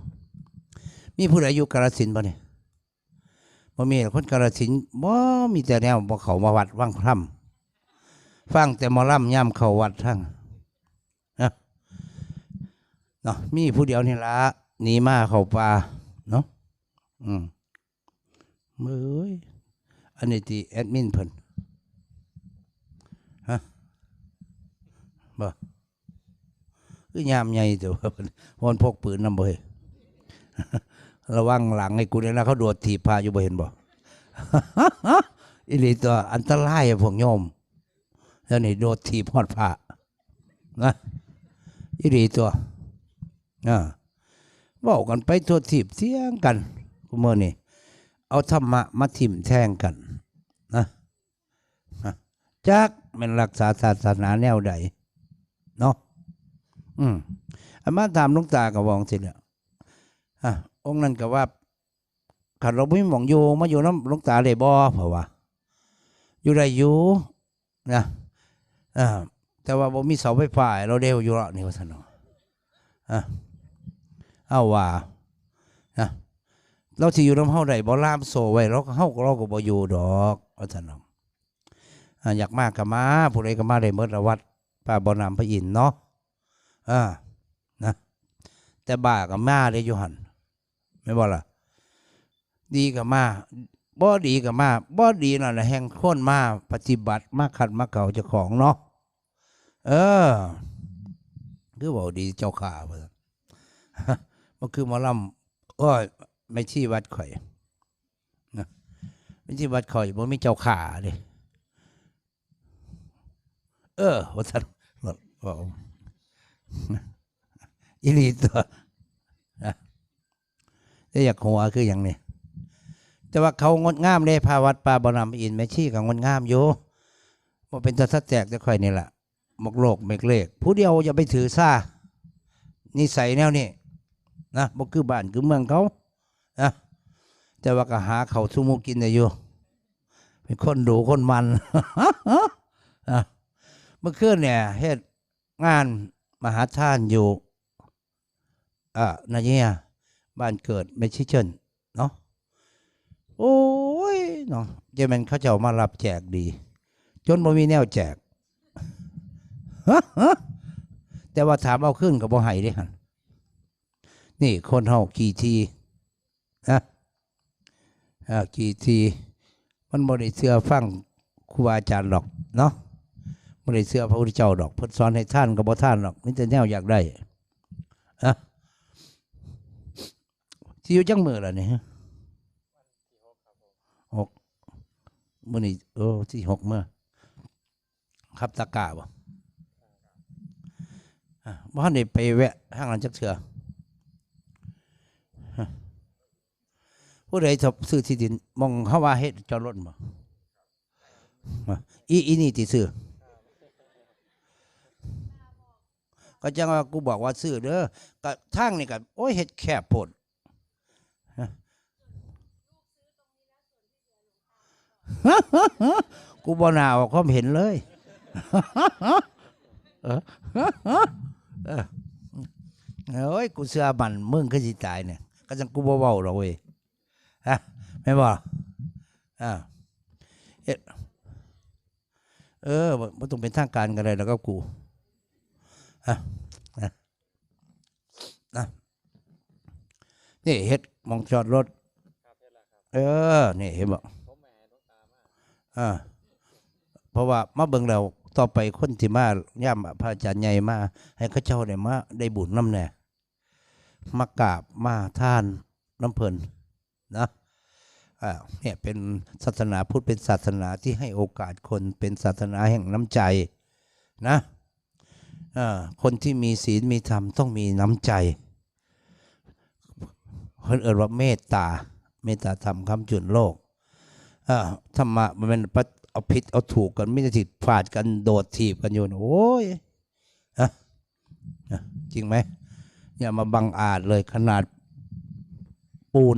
มีผู้ใดอยู่กาฬสินธุ์บ่เนี่ย บ่มี คนกาฬสินธุ์บ่มีแต่แนวบ่เข้ามาวัดฟังธรรม ฟังแต่หมอลำยามเข้าวัดทั้ง นะ เนาะ มีผู้เดียวนี่ล่ะ หนีมาเข้าป่า เนาะ อืม เอ้ย อันนี้ติแอดมินเพิ่น ฮะ บ่ คือยามใหญ่แต่ว่าเพิ่น เพิ่นพกปืนนำบ่เฮ้ย ระวังหลังให้กูเนี่ยนะ เขาโดดถีบพระอยู่บ่เห็นบ่ อีหลีตั๊ว อันตรายอะพวกโยม แล้วนี่โดดถีบฮอดพระ นะ อีหลีตั๊ว อ่า เว้ากันไปทั่วทีป เถียงกัน คุมื้อนี้ เอาธรรมะมาทิ่มแทงกัน นะ นะ จักแม่นรักษาศาสนาแนวใด เนาะ อืม อาตมาถามหลวงตาก็ว่าจั่งซี้แหละ อ่ะ องค์นั้นก็ว่า คันเราบ่มีหม่องอยู่ มาอยู่นำหลวงตาได้บ่ เพราะว่า อยู่ได้อยู่ นะ อ่า แต่ว่าบ่มีเสาไฟฟ้าให้เราเด้อยู่ละนี่ ว่าซั่นเนาะ อ่ะ เอาว่า นะ เราสิอยู่นำเฮาได้บ่ ล่ามโซ่ไว้ เราก็ เฮาก็ เราก็บ่อยู่ดอก ว่าซั่นเนาะ อ่า อยากมาก็มา ผู้ใดก็มาได้หมดละ วัดป่าบ่อน้ำพระอินทร์เนาะ อ่า นะ แต่บ้าก็มาเด้อยู่หั่น แม่นบ่ล่ะ ดีก็มา บ่ดีก็มา บ่ดีนั่นแหละแฮ่งคนมาปฏิบัติ มาขัดมาเกลาเจ้าของเนาะ เออ คือเว้าดีเจ้าข้า ว่าซั่น มันคือหมอลำ โอ้ย ไม่ที่วัดข่อยนะ ไม่ที่วัดข่อยบ่มีเจ้าข้าเด้ เออ ว่าซั่น ว่า อีหลีตัวนะ แต่อยากหัวคือหยังนี่ แต่ว่าเขางดงามเด้ พาวัดป่าบ่อน้ำอินทร์ แม่ชีก็งดงามอยู่ บ่เป็นตาสะแตกแต่ข่อยนี่ล่ะ หมกโลกหมกเลข ผู้เดียวอย่าไปถือซา นิสัยแนวนี้นะ บ่คือบ้านคือเมืองเขานะ แต่ว่าก็หาข้าวสู่หมู่กินได้อยู่ เป็นคนดูคนมัน นะ เมื่อคืนเนี่ย เฮ็ดงานมหาทานอยู่ อ่า นาเยีย บ้านเกิดแม่ชีเจินเนาะ โอ้ย เนาะ เจาแม่นเขาเจ้ามารับแจกดี จนบ่มีแนวแจก แต่ว่าถามเอาคืนก็บ่ให้เด้หั่น นี่คนเฮาขี้ทีนะ อ่า ขี้ที มันบ่ได้เชื่อฟังครูบาอาจารย์ดอกเนาะ บ่ได้เชื่อพระพุทธเจ้าดอก เพิ่นสอนให้ทานก็บ่ทานดอก มีแต่แนวอยากได้ อ่ะ สิอยู่จักมื้อล่ะนี่ หก มื้อนี้ โอ้ ที่หกมื้อ ขับตะกร้าบ่ อ่ะ บ่ทันได้ไปแวะทางนั้นจักเทื่อ ฮะ ผู้ใดชอบซื้อที่ดิน หม่องเขาว่าเฮ็ดจอดรถบ่ อ่ะ อี อีนี่ติซื้อ ก็จังว่ากูบอกว่าซื้อเด้อ ก็ทางนี่ก็ โอ้ย เฮ็ดแคบโพด ฮะ กูบ่น่าออกความเห็นเลย เออ เออ โอ้ย กูเชื่อมั่นมึงคือสิตายเนี่ย ก็จังกูบ่เว้าดอกเว้ย ฮะ แม่นบ่ อ่า เอ๊ะ เออ บ่ บ่ต้องเป็นทางการก็ได้แล้วกับกู อ่ะ อ่ะ อ่ะ นี่เฮ็ดหม่องจอดรถ เออ นี่เห็นบ่ อ่า เพราะว่ามาเบิ่งแล้ว ต่อไปคนที่มา ยามพระอาจารย์ใหญ่มา ให้เขาเจ้าได้มา ได้บุญนำแหน่ มากราบมาทานนำเพิ่นนะ อ่า เนี่ยเป็นศาสนาพุทธ เป็นศาสนาที่ให้โอกาสคน เป็นศาสนาแห่งน้ำใจนะ อ่า คนที่มีศีลมีธรรมต้องมีน้ำใจ เพิ่นเอิ้นว่าเมตตา เมตตาธรรมค้ำจุนโลก อ่า ธรรมะมันเป็นเอาผิดเอาถูกกัน มีแต่สิฟาดกัน โดดถีบกันอยู่นะ โอ้ย ฮะ ฮะ จริงไหม อย่ามาบังอาจเลย ขนาดปูน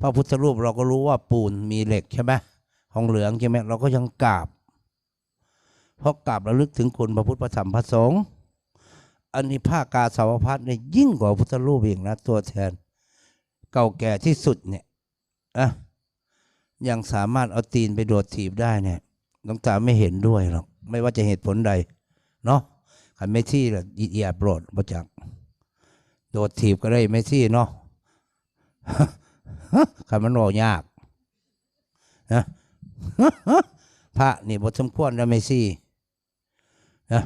พระพุทธรูปเราก็รู้ว่าปูนมีเหล็กใช่ไหม ของเหลืองใช่ไหม เราก็ยังกราบ เพราะกราบระลึกถึงคุณพระพุทธพระธรรมพระสงฆ์ อันนี้ผ้ากาสาวพัสตร์เนี่ยยิ่งกว่าพุทธรูปอีกนะ ตัวแทน เก่าแก่ที่สุดเนี่ย อ่ะ ยังสามารถเอาตีนไปโดดถีบได้เนี่ย หลวงตาไม่เห็นด้วยหรอก ไม่ว่าจะเหตุผลใด เนาะ คันแม่ชีละเหยียบโลด บ่จัก โดดถีบก็ได้แม่ชีเนาะ คันมันเว้ายาก นะ พระนี่บ่สมควรนะแม่ชี นะ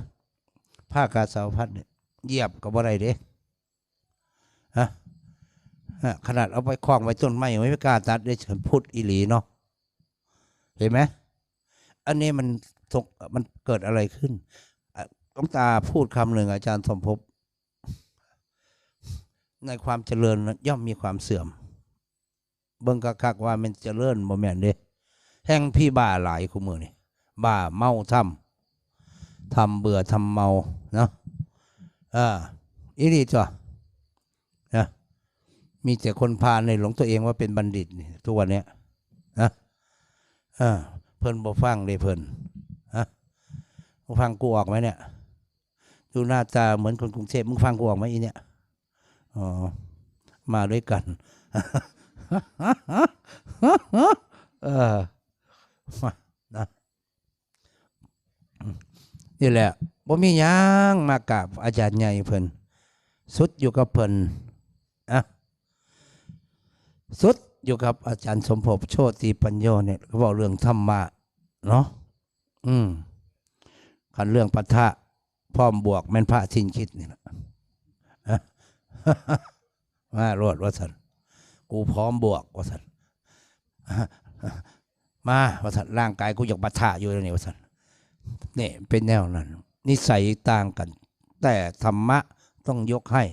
ผ้ากาสาวพัสตร์เนี่ย เหยียบก็บ่ได้เด้ ฮะ ฮะ ขนาดเอาไปคล้องไว้ต้นไม้ ไม่กล้าตัดได้ พุทธอีหลีเนาะ เห็นไหม อันนี้มันตก มันเกิดอะไรขึ้น อ่ะ หลวงตาพูดคำหนึ่ง อาจารย์สมภพ ในความเจริญนะ ย่อมมีความเสื่อม เบิ่งคักๆว่ามันเจริญบ่แม่นเด้ แฮ่งผีบ้าหลายคุมื้อนี่ บ้าเมาธรรม ธรรมเบื่อธรรมเมาเนาะ เออ อีหลีตัว นะ มีแต่คนพาลในหลงตัวเองว่าเป็นบัณฑิตนี่ ทุกวันเนี้ย นะ เออ เพิ่นบ่ฟังเด้เพิ่น ฮะ มึงฟังกูออกไหมเนี่ย ดูหน้าตาเหมือนคนกรุงเทพ มึงฟังกูออกไหมอีเนี่ย อ๋อ มาด้วยกัน เออ มา นะ นี่แหละ บ่มีหยัง มากราบอาจารย์ใหญ่เพิ่น สุดอยู่กับเพิ่น อ่ะ สุดอยู่กับอาจารย์สมภพ โชติปัญโญเนี่ย เว้าเรื่องธรรมะ เนาะ อืม คันเรื่องปะทะพร้อมบวก แม่นพระสิ้นคิดนี่แหละ อ่ะ มาโลดว่าซั่น กูพร้อมบวกว่าซั่น มาว่าซั่น ร่างกายกูอยากปะทะอยู่แล้วนี่ว่าซั่น นี่เป็นแนวนั้น นิสัยต่างกัน แต่ธรรมะต้องยกให้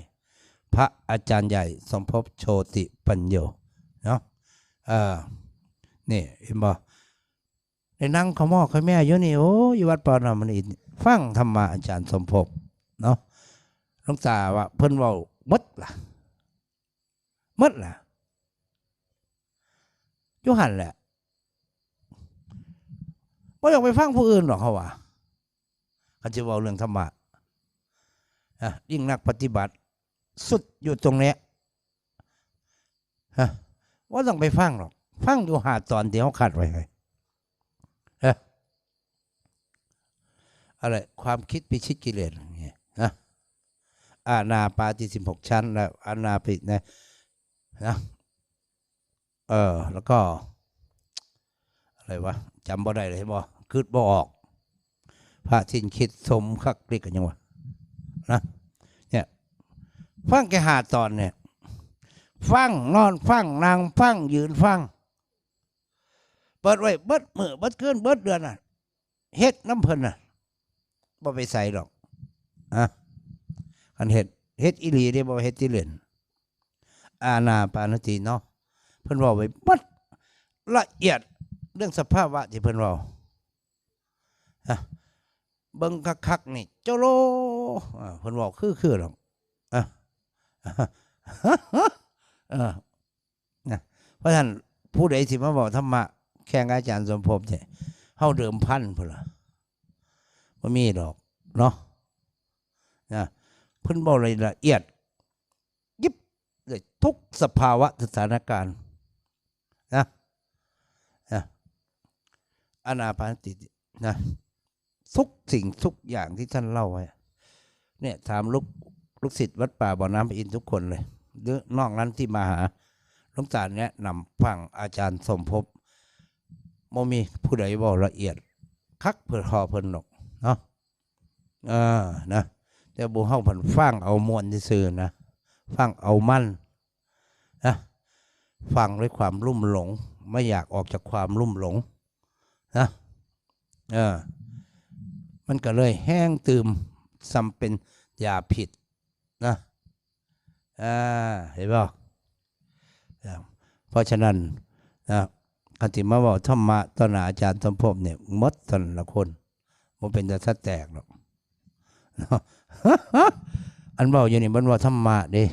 พระอาจารย์ใหญ่สมภพโชติปัญโญเนาะ เออ นี่เห็นบ่ ได้นั่งขะหม้อขะแม่อยู่นี่ โอ้ อยู่วัดป่าน้ำมันอิน ฟังธรรมะอาจารย์สมภพเนาะ หลวงตาว่าเพิ่นเว้าหมดล่ะ หมดล่ะ อยู่หั่นแหละ บ่อยากไปฟังผู้อื่นดอก เขาว่า คันสิเว้าเรื่องธรรมะ อ่ะ ยิ่งนักปฏิบัติ สุดอยู่ตรงเนี้ย ฮะ บ่ต้องไปฟังหรอก ฟังอยู่ห้าตอนที่เขาคัดไว้ให้ ฮะ อะไร ความคิดพิชิตกิเลสเนี่ยนะ อานาปาฏิสิบหกชั้น แล้วอานาปินะ นะ เออ แล้วก็ อะไรวะ จำบ่ได้เลย เห็นบ่ คิดบ่ออก พระสิ้นคิดสมคักฤทธิ์กันยังวะ นะ เนี่ย ฟังแค่ห้าตอนเนี่ย ฟัง นอนฟัง นั่งฟัง ยืนฟัง เปิดไว้เบิดมื้อ เบิดคืน เบิดเดือนน่ะ เฮ็ดนำเพิ่นน่ะ บ่ไปไสดอก อะ คันเฮ็ด เฮ็ดอีหลีเด้ บ่เฮ็ดที่เล่น อานาปานสติเนาะ เพิ่นเว้าไว้เบิด ละเอียด เรื่องสภาวะที่เพิ่นเว้า อะ เบิ่งคักๆ นี่ โจโล อ่า เพิ่นเว้าคือๆ ดอก อะ เออ นะ เพราะฉะนั้น ผู้ใดสิมาเว้าธรรมะ แข่งอาจารย์สมภพเนี่ย เฮาเดิมพันพุ้นล่ะ บ่มีดอก เนาะ นะ เพิ่นเว้ารายละเอียด ยิบเลย ทุกสภาวะสถานการณ์ นะ นะ อานาปานสติ นะ ทุกสิ่งทุกอย่างที่ท่านเล่าไว้ เนี่ย ถามลูก ลูกศิษย์วัดป่าบ่อน้ำพระอินทร์ทุกคนเลย หรือนอกนั้นที่มาหา หลวงตาแนะนำฟังอาจารย์สมภพ บ่มีผู้ใดเว้าละเอียด คักเพิ่น ทอเพิ่นดอก เนาะ เออ นะ แต่หมู่เฮาเพิ่นฟังเอาม่วนซื่อๆ นะ ฟังเอามัน นะ ฟังด้วยความลุ่มหลง ไม่อยากออกจากความลุ่มหลง นะ เออ มันก็เลยแฮงตื่ม ส่ำเป็นยาพิษ นะ อ่า เห็นบ่ นะ เพราะฉะนั้น นะ คันสิมาเว้าธรรมะต่อหน้าอาจารย์สมภพเนี่ย หมดแต่ละคน บ่เป็นตาสะแตกดอก เนาะ อันเว้าอยู่นี่มันเว้าธรรมะเด้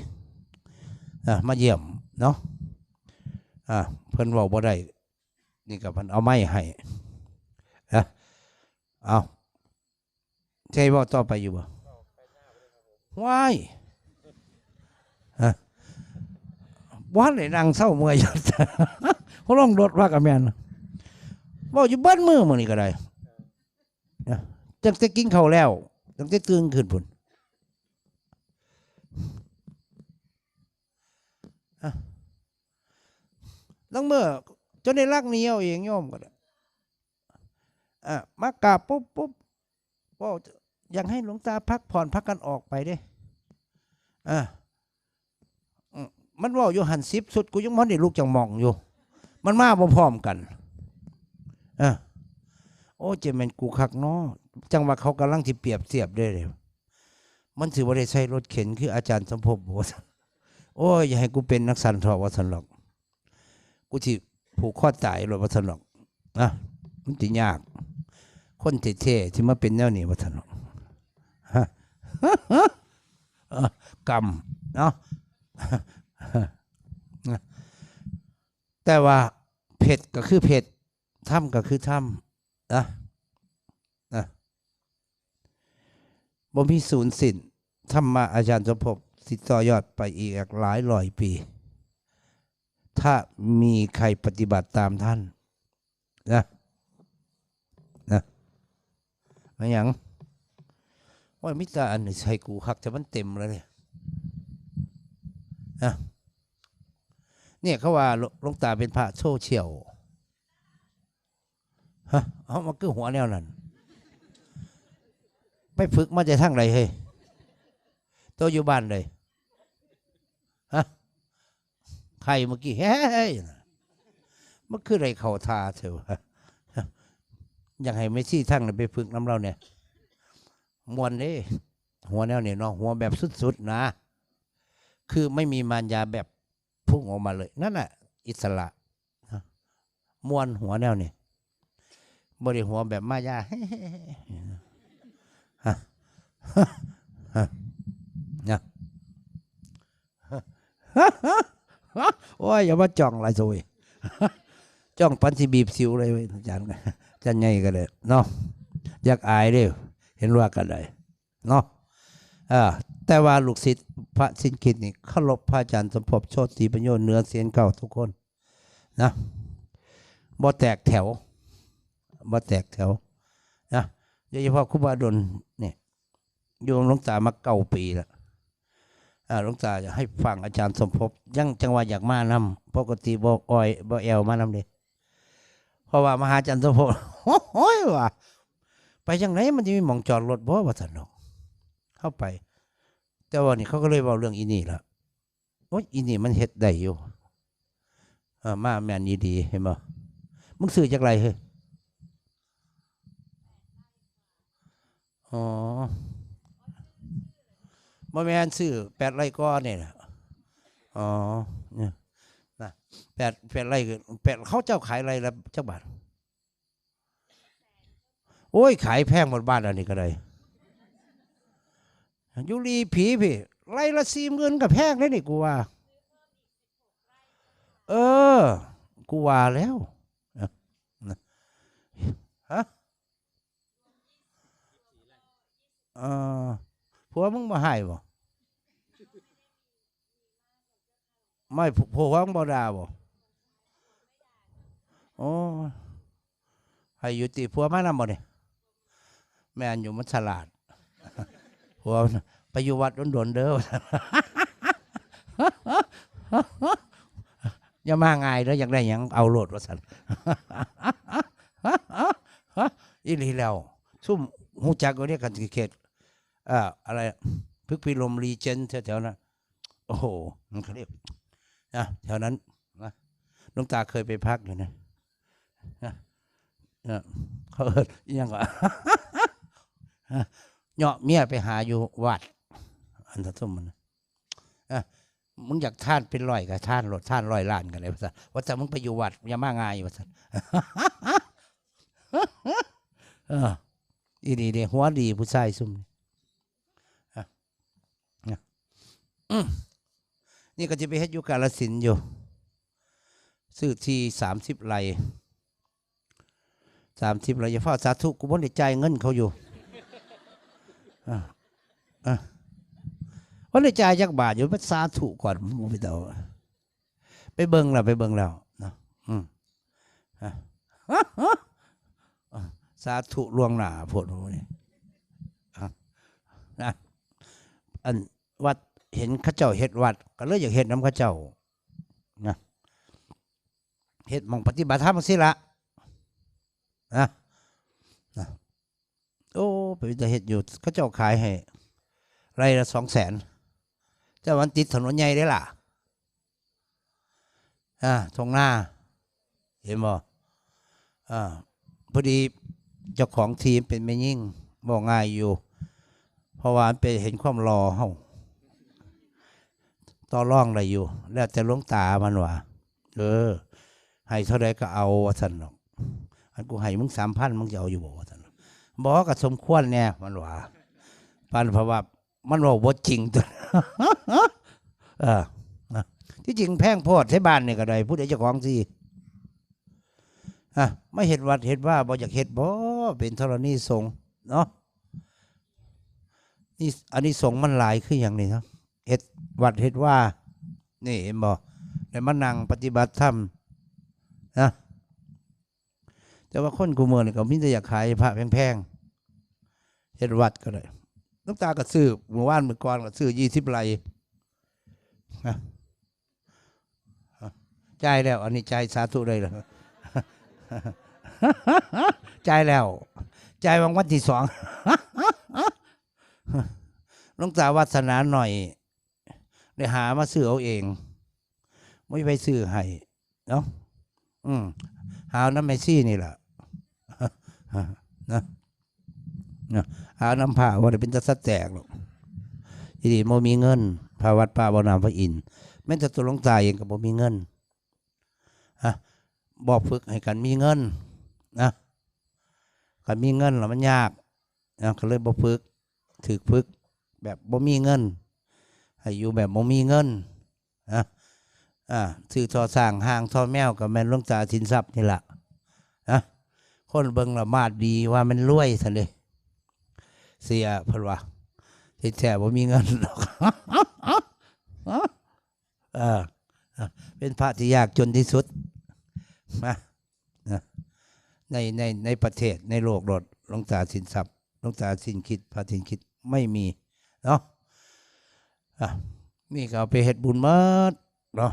นะ มาเยี่ยมเนาะ อ่า เพิ่นเว้าบ่ได้ นี่ก็เพิ่นเอาไม้ให้ นะ เอา ใช่เว้าต่อไปอยู่บ่ ว้าย ฮะ บ่ทันได้นั่งเซาเมื่อยอยู่ เขาลงรถว่ากะแม่น เว้าอยู่เบิดมื้อมื้อนี้ก็ได้ นะ ตั้งแต่กินข้าวแล้ว ตั้งแต่ตื่นขึ้นพุ้น อ่ะ ลางมื้อจนได้ลักหนีเอาเองโยมก็ได้ อ่ะ มากราบปุ๊บปุ๊บ เว้า อยากให้หลวงตาพักผ่อน พากันออกไปเด้ อ่ะ อืม มันเว้าอยู่หั่นสิบชุด กูยังบ่ทันได้ลุกจากหม่องอยู่ มันมาบ่พร้อมกัน อ่ะ โอ้ เจาแม่นกูคักเนาะ จังว่าเขากำลังสิเปรียบเทียบเด้ มันสิบ่ได้ใช้รถเข็นคืออาจารย์สมภพบ่ ว่าซั่น โอ้ย อย่าให้กูเป็นจั่งซั้นเถาะ ว่าซั่นดอก กูสิผูกคอตายโลด ว่าซั่นดอก นะ มันสิยาก คนแท้ๆ สิมาเป็นแนวนี้ ว่าซั่นดอก ฮะ เออ กรรม เนาะ แต่ว่าเพชรก็คือเพชร ธรรมก็คือธรรม นะ นะ บ่มีสูญสิ้น ธรรมะอาจารย์สมภพสิต่อยอดไปอีกหลายร้อยปี ถ้ามีใครปฏิบัติตามท่าน นะ นะ มาหยัง โอ้ย มีแต่อันนี้ใส่กูคัก แต่มันเต็มแล้วเนี่ย นะ เนี่ยเขาว่าหลวง หลวงตาเป็นพระโซเชียล ฮะ เอามาคือหัวแนวนั้น ไปฝึกมาจากทางใดเฮ้ย โตอยู่บ้านใด ฮะ ไข่เมื่อกี้ เฮ้ย มันคือได้เข้าท่าเถอะวะ อยากให้แม่ชีทั้งนั้นไปฝึกนำเราเนี่ย ม่วนเด้ หัวแนวนี้เนาะ หัวแบบสุดๆนะ คือไม่มีมารยาแบบพุ่งออกมาเลย นั่นน่ะ อิสระนะ ม่วนหัวแนวนี้ บ่ได้หัวแบบมายา ฮะ ฮะ นะ โอ้ย อย่ามาจ้องหลายโซย จ้องปันสิบีบสิวเลยเว้ย อาจารย์ อาจารย์ใหญ่ก็เลยเนาะ อยากอายเด้อ เห็นว่ากันได้เนาะ เออ แต่ว่าลูกศิษย์พระสินคิดนี่เคารพพระอาจารย์สมภพโชติปัญโญเหนือเสียนเก่าทุกคนนะ บ่แตกแถว บ่แตกแถวนะ โดยเฉพาะครูบาดลเนี่ย อยู่หลวงตามาเก้าปีแล้ว อ่า หลวงตาจะให้ฟังอาจารย์สมภพ ยังจังว่าอยากมานำ ปกติบ่ออย บ่แอวมานำเด้ เพราะว่ามาหาอาจารย์สมภพ โอ้ย ว่า ไปจังไดมันจะมีหม่องจอดรถบ่ ว่าซั่นดอก เข้าไป แต่ว่านี่เขาก็เลยเว้าเรื่องอีนี่ล่ะ โอ๊ย อีนี่มันเฮ็ดได้อยู่ เออ มาแม่นอีหลี เห็นบ่ มึงซื้อจักไร่เฮ้ย อ๋อ บ่แม่น ซื้อแปดไร่กว่านี่แหละ อ๋อ เนี่ย นะ แปด แปดไร่คือ แปด เขาเจ้าขายไร่ละจักบาท โอ้ย ขายแพงหมดบ้านอันนี้ก็ได้ อยู่ลีผีพี่ ไร่ละสี่หมื่นก็แพงเด้นี่ กูว่า เออ กูว่าแล้ว ฮะ เออ ผัวมึงบ่ให้บ่ ไม่ ผัว ผัวมึงบ่ด่าบ่ โอ้ ให้อยู่ติ ผัวมานำบ่นี่ แม่นอยู่ มันฉลาด ผัวมัน ไปอยู่วัดโดนๆเด้อ อย่ามาง่ายเด้อ อยากได้หยังเอาโลด ว่าซั่น อีหลีแล้ว ซุมฮู้จักอยู่เด้ คันสิเขต เอ่อ อะไร พฤกษ์พิรม รีเจนต์ แถวๆนั้น โอ้โห มันเขาเรียก นะ แถวนั้นนะ หลวงตาเคยไปพักอยู่นะ นะ นะ เขาเอิ้นอิหยังวะ เหยาะเมียไปหาอยู่วัด อันนั้นซุมมันนะ อ่ะ มึงอยากทานเป็นร้อยก็ทานโลด ทานร้อยล้านก็ได้ ว่าซั่น ว่าแต่มึงไปอยู่วัด อย่ามาง่าย ว่าซั่น เออ อีหลีเด้ หัวดีผู้ชายซุมนี้ อ่ะ นะ อืม นี่ก็จะไปเฮ็ดอยู่กาฬสินธุ์อยู่ ซื้อที่สามสิบไร่ สามสิบไร่ อย่าฟ้าวสาธุ กูบ่ได้จ่ายเงินเขาอยู่ อ่ะ อ่ะ บ่ได้จ่ายจักบาทอยู่ ไปสาธุก่อน มึงไปเดา ไปเบิ่งแล้ว ไปเบิ่งแล้วเนาะ อืม อ่ะ สาธุล่วงหน้าโพดมื้อนี้ อ่ะ นะ อันวัด เห็นเขาเจ้าเฮ็ดวัด ก็เลยอยากเฮ็ดนำเขาเจ้า นะ เฮ็ดหม่องปฏิบัติธรรมจั่งซี้ละ นะ นะ โอ้ ไปจะเฮ็ดอยู่ เขาเจ้าขายให้ ไร่ละสองแสน แต่มันติดถนนใหญ่เด้ล่ะ อ่า ท่งนา เห็นบ่ อ่า พอดีเจ้าของที่เป็นแม่ญิง เว้าง่ายอยู่ เพราะว่ามันไปเห็นความหล่อเฮา ต่อรองได้อยู่ แล้วแต่หลวงตามันว่า เออ ให้เท่าใดก็เอา ว่าซั่นดอก อันกูให้มึงสามพัน มึงจะเอาอยู่บ่ ว่าซั่น บ่ ก็สมควรแน่ มันว่า ปานเพราะว่ามันเว้าบ่จริงตัว เออ นะ ที่จริงแพงโพด ไทบ้านนี่ก็ได้ ผู้ใดเจ้าของที่ อ่ะ มาเฮ็ดวัดเฮ็ดวา บ่อยากเฮ็ดบ่ เป็นธรณีสงฆ์เนาะ นี่ อานิสงส์มันหลายคือหยังนี่เนาะ เฮ็ดวัดเฮ็ดวา นี่เห็นบ่ ได้มานั่งปฏิบัติธรรมนะ แต่ว่าคนกูเมือนี่ก็มีแต่อยากขายพระแพงๆ เฮ็ดวัดก็ได้ หลวงตาก็ซื้อ เมื่อวานเมื่อก่อนก็ซื้อยี่สิบไร่นะ จ่ายแล้ว อันนี้จ่ายสาธุได้แล้ว จ่ายแล้ว จ่ายวังวันที่สอง หลวงตาวาสนาหน่อย ได้หามาซื้อเอาเอง ไม่ไปซื้อให้เนาะ อืม หาเอาน้ำแม่ชีนี่แหละ นะ นะ หาเอาน้ำผ้าว่าเป็นตาสะแตกหรอก อีดีบ่มีเงิน พาวัดป่าบ่น้ำพระอินทร์ แม้แต่ตัวหลวงตาเองก็บ่มีเงิน ฮะ บอกฝึกให้กันมีเงิน นะ กันมีเงินแล้วมันยาก นะ ก็เลยบ่ฝึก ถือฝึก แบบบ่มีเงิน ให้อยู่แบบบ่มีเงิน นะ อ่า ซื้อท่อช้าง ห่างท่อแมว ก็แม่นหลวงตาสินทรัพย์นี่ล่ะ นะ คนเบิ่งละมาดดีว่ามันรวยซั่นเด้ เสียเพิ่นว่า ที่แท้บ่มีเงินดอก เออ เป็นพระที่ยากจนที่สุด นะ นะ ใน ใน ในประเทศ ในโลกโลด หลวงตาสินทรัพย์ หลวงตาสินคิด พระสินคิด ไม่มี เนาะ อ่ะ นี่ก็เอาไปเฮ็ดบุญหมด เนาะ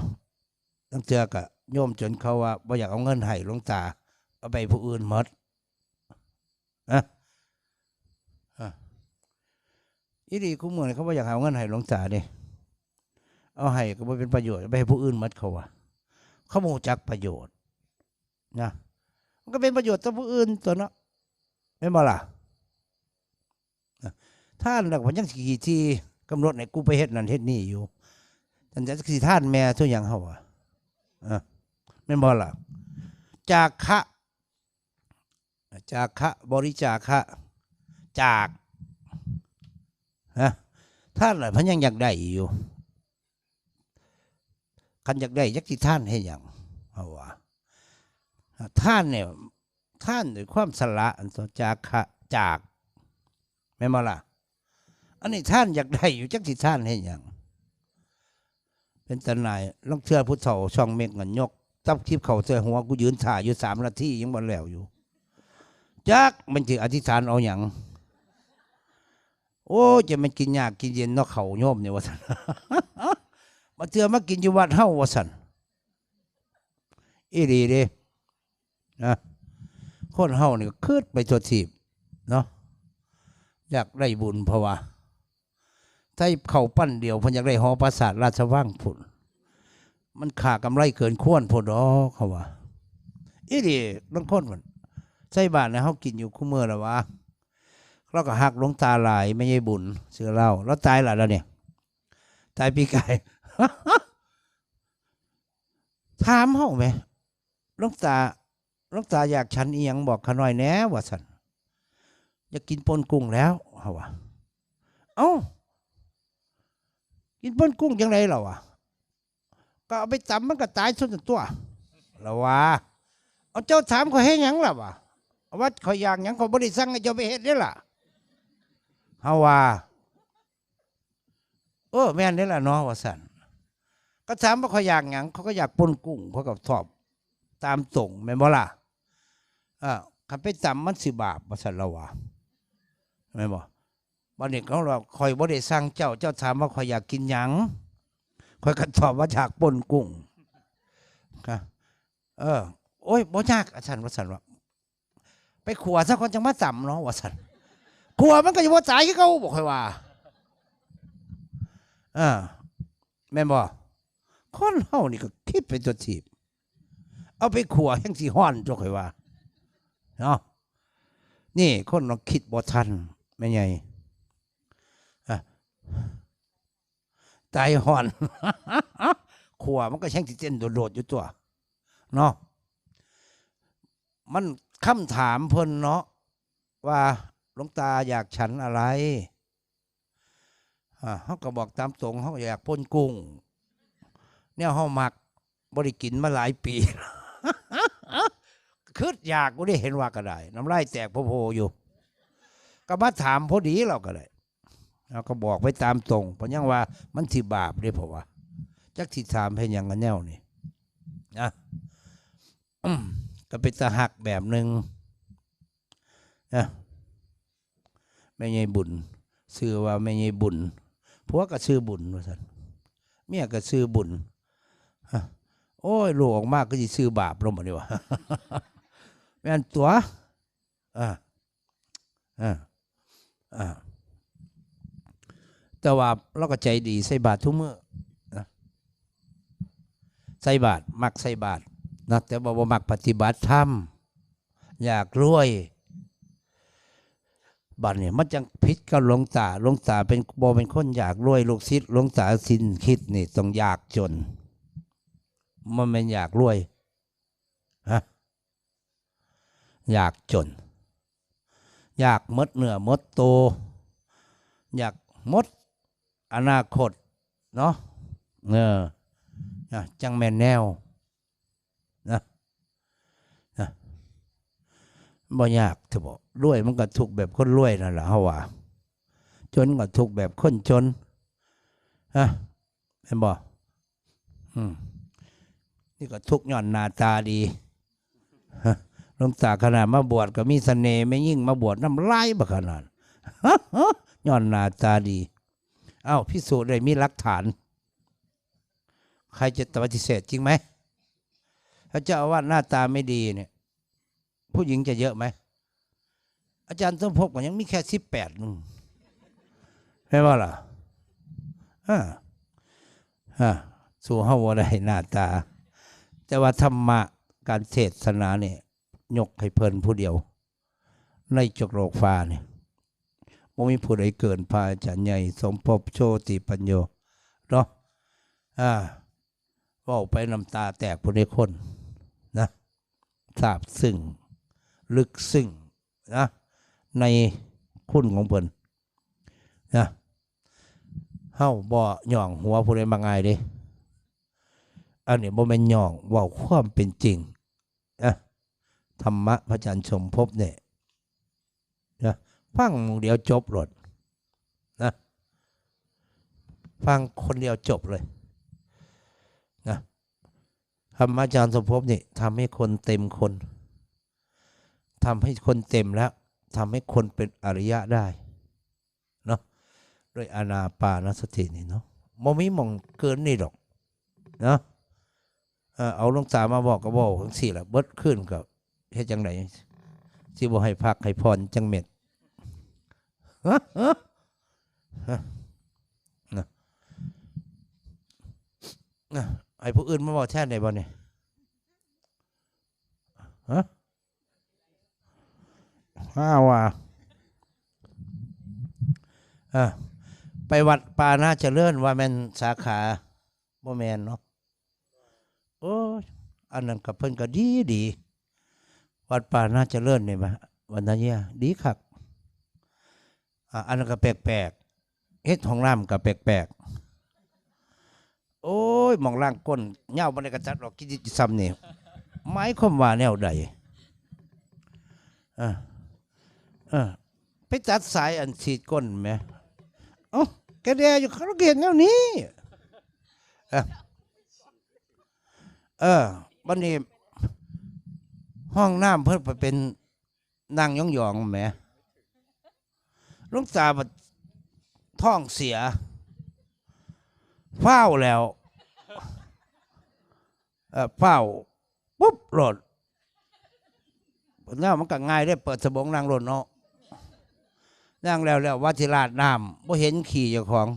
ตั้งเทื่อก็โยมจนเขาว่าบ่อยากเอาเงินให้หลวงตา เอาไปผู้อื่นหมด นะ อ่ะ อีหลีคู่มื้อนี่เขาบ่อยากเอาเงินให้หลวงตาเด้ เอาให้ก็บ่เป็นประโยชน์ เอาไปให้ผู้อื่นหมดเขาว่า เขาบ่รู้จักประโยชน์ นะ มันก็เป็นประโยชน์ต่อผู้อื่นตั๊วเนาะ แม่นบ่ล่ะ นะ ทานแล้วก็ยังสิขี้ที่กำหนดให้กูไปเฮ็ดนั่นเฮ็ดนี่อยู่ จั่งใด๋สิทานแม่ซุหยังเฮาอะ อ่ะ แม่นบ่ล่ะ จาคะ จาคะ บริจาคะ จาก ฮะ ทานล่ะเพิ่นยังอยากได้อยู่ คันอยากได้จักสิทานเฮ็ดหยัง เฮาว่า ทานเนี่ย ทานด้วยความสละ อันต่อ จาคะ จาก แม่นบ่ล่ะ อันนี้ทานอยากได้อยู่ จักสิทานเฮ็ดหยัง เป็นตาหน่าย ลางเทื่อผู้เฒ่าช่องเม็กนั่นยกตับทิพย์เข้าใส่หัว กูยืนถ่าอยู่สามนาทียังบ่แล้วอยู่ จักมันสิอธิษฐานเอาหยัง โอ้ย จะมันกินยากกินเย็นเนาะ เขาโยมเนี่ย ว่าซั่น มาเทื่อมากินอยู่วัดเฮา ว่าซั่น อีหลีเด้ นะ คนเฮานี่ก็คิดไปทั่วทีปเนาะ อยากได้บุญเพราะว่า ใส่เข้าปั้นเดียวเพิ่นอยากได้หอปราสาทราชวังพุ้น มันค่ากำไรเกินควรพุ้นดอก เขาว่า อีหลี ลางคนมัน ใส่บาตรให้เฮากินอยู่คู่มื้อแล้ววะ เราก็ฮักหลวงตาหลาย แม่ใหญ่บุญ ชื่อลาว ลาวตายแล้ว ลาวเนี่ย ตายปีกาย ถามเฮาแหม หลวงตา หลวงตาอยากฉันอิหยังบอกข้าน้อยแหน่ ว่าซั่น อยากกินป่นกุ้งแล้ว เฮาว่า เอ้า กินป่นกุ้งจั่งใด๋ล่ะวะ ก็เอาไปตำมันก็ตายซุ่นตั๊ว ล่ะว่า เอาเจ้าถามข้อยเฮ็ดหยังล่ะวะ ว่าข้อยอยากหยัง ข้อยบ่ได้สั่งให้เจ้าไปเฮ็ดเด้ล่ะ เฮาว่า เออ แม่นเด้ล่ะเนาะ ว่าซั่น ก็ถามว่าข้อยอยากหยัง ข้อยก็อยากป่นกุ้ง ข้อยก็ตอบตามตรง แม่นบ่ล่ะ เออ คันไปตำมันสิบาป ว่าซั่น ลาวว่า แม่นบ่ บัดนี้เขาว่า ข้อยบ่ได้สั่งเจ้า เจ้าถามว่าข้อยอยากกินหยัง ข้อยก็ตอบว่าอยากป่นกุ้ง นะ เออ โอ้ย บ่ยาก อาจารย์ ว่าซั่นว่า ไปขั่วซะก่อนจั่งมาตำเนาะ ว่าซั่น ขั่วมันก็สิบ่ตายคือเก่า บ่ ข้อยว่า เออ แม่นบ่ คนเฮานี่ก็คิดไปทั่วทีป เอาไปขั่วแฮ่งสิฮ้อนตั๊ว ข้อยว่า เนาะ นี่คนเราคิดบ่ทัน แม่ใหญ่ อ่ะ ตายฮ้อน ขั่วมันก็แฮ่งสิเต้นโดดๆอยู่ตั๊ว เนาะ มัน คำถามเพิ่นเนาะ ว่าหลวงตาอยากฉันอะไร อ่า เฮาก็บอกตามตรง เฮาก็อยากป่นกุ้ง แนวเฮามัก บ่ได้กินมาหลายปี คิดอยาก บ่ได้เห็นว่าก็ได้ น้ำลายแตกโพๆอยู่ ก็มาถามพอดี ลาวก็ได้ ลาวก็บอกไปตามตรง เพราะยังว่ามันสิบาปเด้ เพราะว่า จักสิถามเฮ็ดหยังกันแนวนี้ นะ อืม ก็เป็นตาฮักแบบหนึ่ง นะ แม่ใหญ่บุญ ชื่อว่าแม่ใหญ่บุญ ผัวก็ชื่อบุญ ว่าซั่น เมียก็ชื่อบุญ ฮะ โอ้ย ลูกออกมาก็สิชื่อบาปลงบัดนี้วะ แม่นตั๊ว อ่า อ่า อ่า แต่ว่าลาวก็ใจดี ใส่บาตรทุกมื้อ ใส่บาตร มักใส่บาตรนะ แต่ว่าบ่มักปฏิบัติธรรม อยากรวย บัดนี้มันจังผิดกับหลวงตา หลวงตาเป็น บ่เป็นคนอยากรวย ลูกศิษย์หลวงตาสินคิดนี่ต้องอยากจน มันเป็นอยากรวย ฮะ อยากจน อยากหมดเนื้อหมดตัว อยากหมดอนาคตเนาะ เออ นะ จังแม่นแนว นะ นะ บ่ยากเถอะบ่ รวยมันก็ทุกข์แบบคนรวยนั่นแหละ เฮาว่า จนก็ทุกข์แบบคนจน ฮะ แม่นบ่ อืม นี่ก็ทุกข์ย้อนหน้าตาดี ฮะ หลวงตาขนาดมาบวชก็มีเสน่ห์ แม่ยิ่งมาบวชนำหลายบักขนาด ย้อนหน้าตาดี เอ้า ภิกษุได้มีหลักฐาน ใครจะปฏิเสธ จริงไหม ถ้าเจ้าอาวาสหน้าตาไม่ดีเนี่ย ผู้หญิงจะเยอะไหม อาจารย์สมภพก็ยังมีแค่สิบแปดหนึ่ง แม่นบ่ล่ะ อ่า อ่า สู้เฮาบ่ได้หน้าตา แต่ว่าธรรมะ การเทศนาเนี่ย ยกให้เพิ่นผู้เดียว ในจักรโลกฟ้าเนี่ย บ่มีผู้ใดเกินพระอาจารย์ใหญ่สมภพโชติปัญโญเนาะ อ่า เว้าไปน้ำตาแตกผู้ใดคนนะ ซาบซึ้ง ลึกซึ้งนะ ในคุณของเพิ่นนะ เฮาบ่ย่องหัวผู้ใดมาง่ายเด้ อันนี้บ่แม่นย่อง เว้าความเป็นจริงนะ ธรรมะพระอาจารย์สมภพเนี่ยนะ ฟังมื้อเดียวจบโลดนะ ฟังคนเดียวจบเลยนะ ธรรมะอาจารย์สมภพนี่ทำให้คนเต็มคน ทำให้คนเต็มแล้ว ทำให้คนเป็นอริยะได้เนาะ ด้วยอานาปานสตินี่เนาะ บ่มีหม่องเกินนี่ดอกเนาะ เอ่อ เอาหลวงตามาบอกก็บอกจังซี่ล่ะ เบิดคืนก็เฮ็ดจังได๋ สิบ่ให้พักให้ผ่อนจังเม็ด นะ นะ ให้ผู้อื่นมาเว้าแทนได้บ่นี่ ฮะ ห้าว่า อ่ะ ไปวัดป่านาเจริญ ว่าแม่นสาขา บ่แม่นเนาะ โอ้ย อันนั้นก็เพิ่นก็ดีดี วัดป่านาเจริญนี่มา วันนั้นเนี่ย ดีคัก อ่ะ อันนั้นก็แปลกๆ เฮ็ดห้องน้ำก็แปลกๆ โอ้ย หม่องล้างก้น ยาวปานใดก็ตัดออก กินส่ำนี่ หมายความว่าแนวใด อ่ะ เออ ไปตัดสายอันฉีดก้นแหม เอ้า แกแดอยู่ เขาก็เห็นแนวนี้ เออ เออ บัดนี้ ห้องน้ำเพิ่นไปเป็นนั่งยองๆแหม หลวงตาบัดท้องเสีย ฟ้าวแล้ว เอ่อ ฟ้าวปุ๊บโลด แล้วมันก็ง่ายเด้ เปิดสบงนั่งโลดเนาะ นั่งแล้ว แล้วว่าสิราดน้ำ บ่เห็นขี้เจ้าของ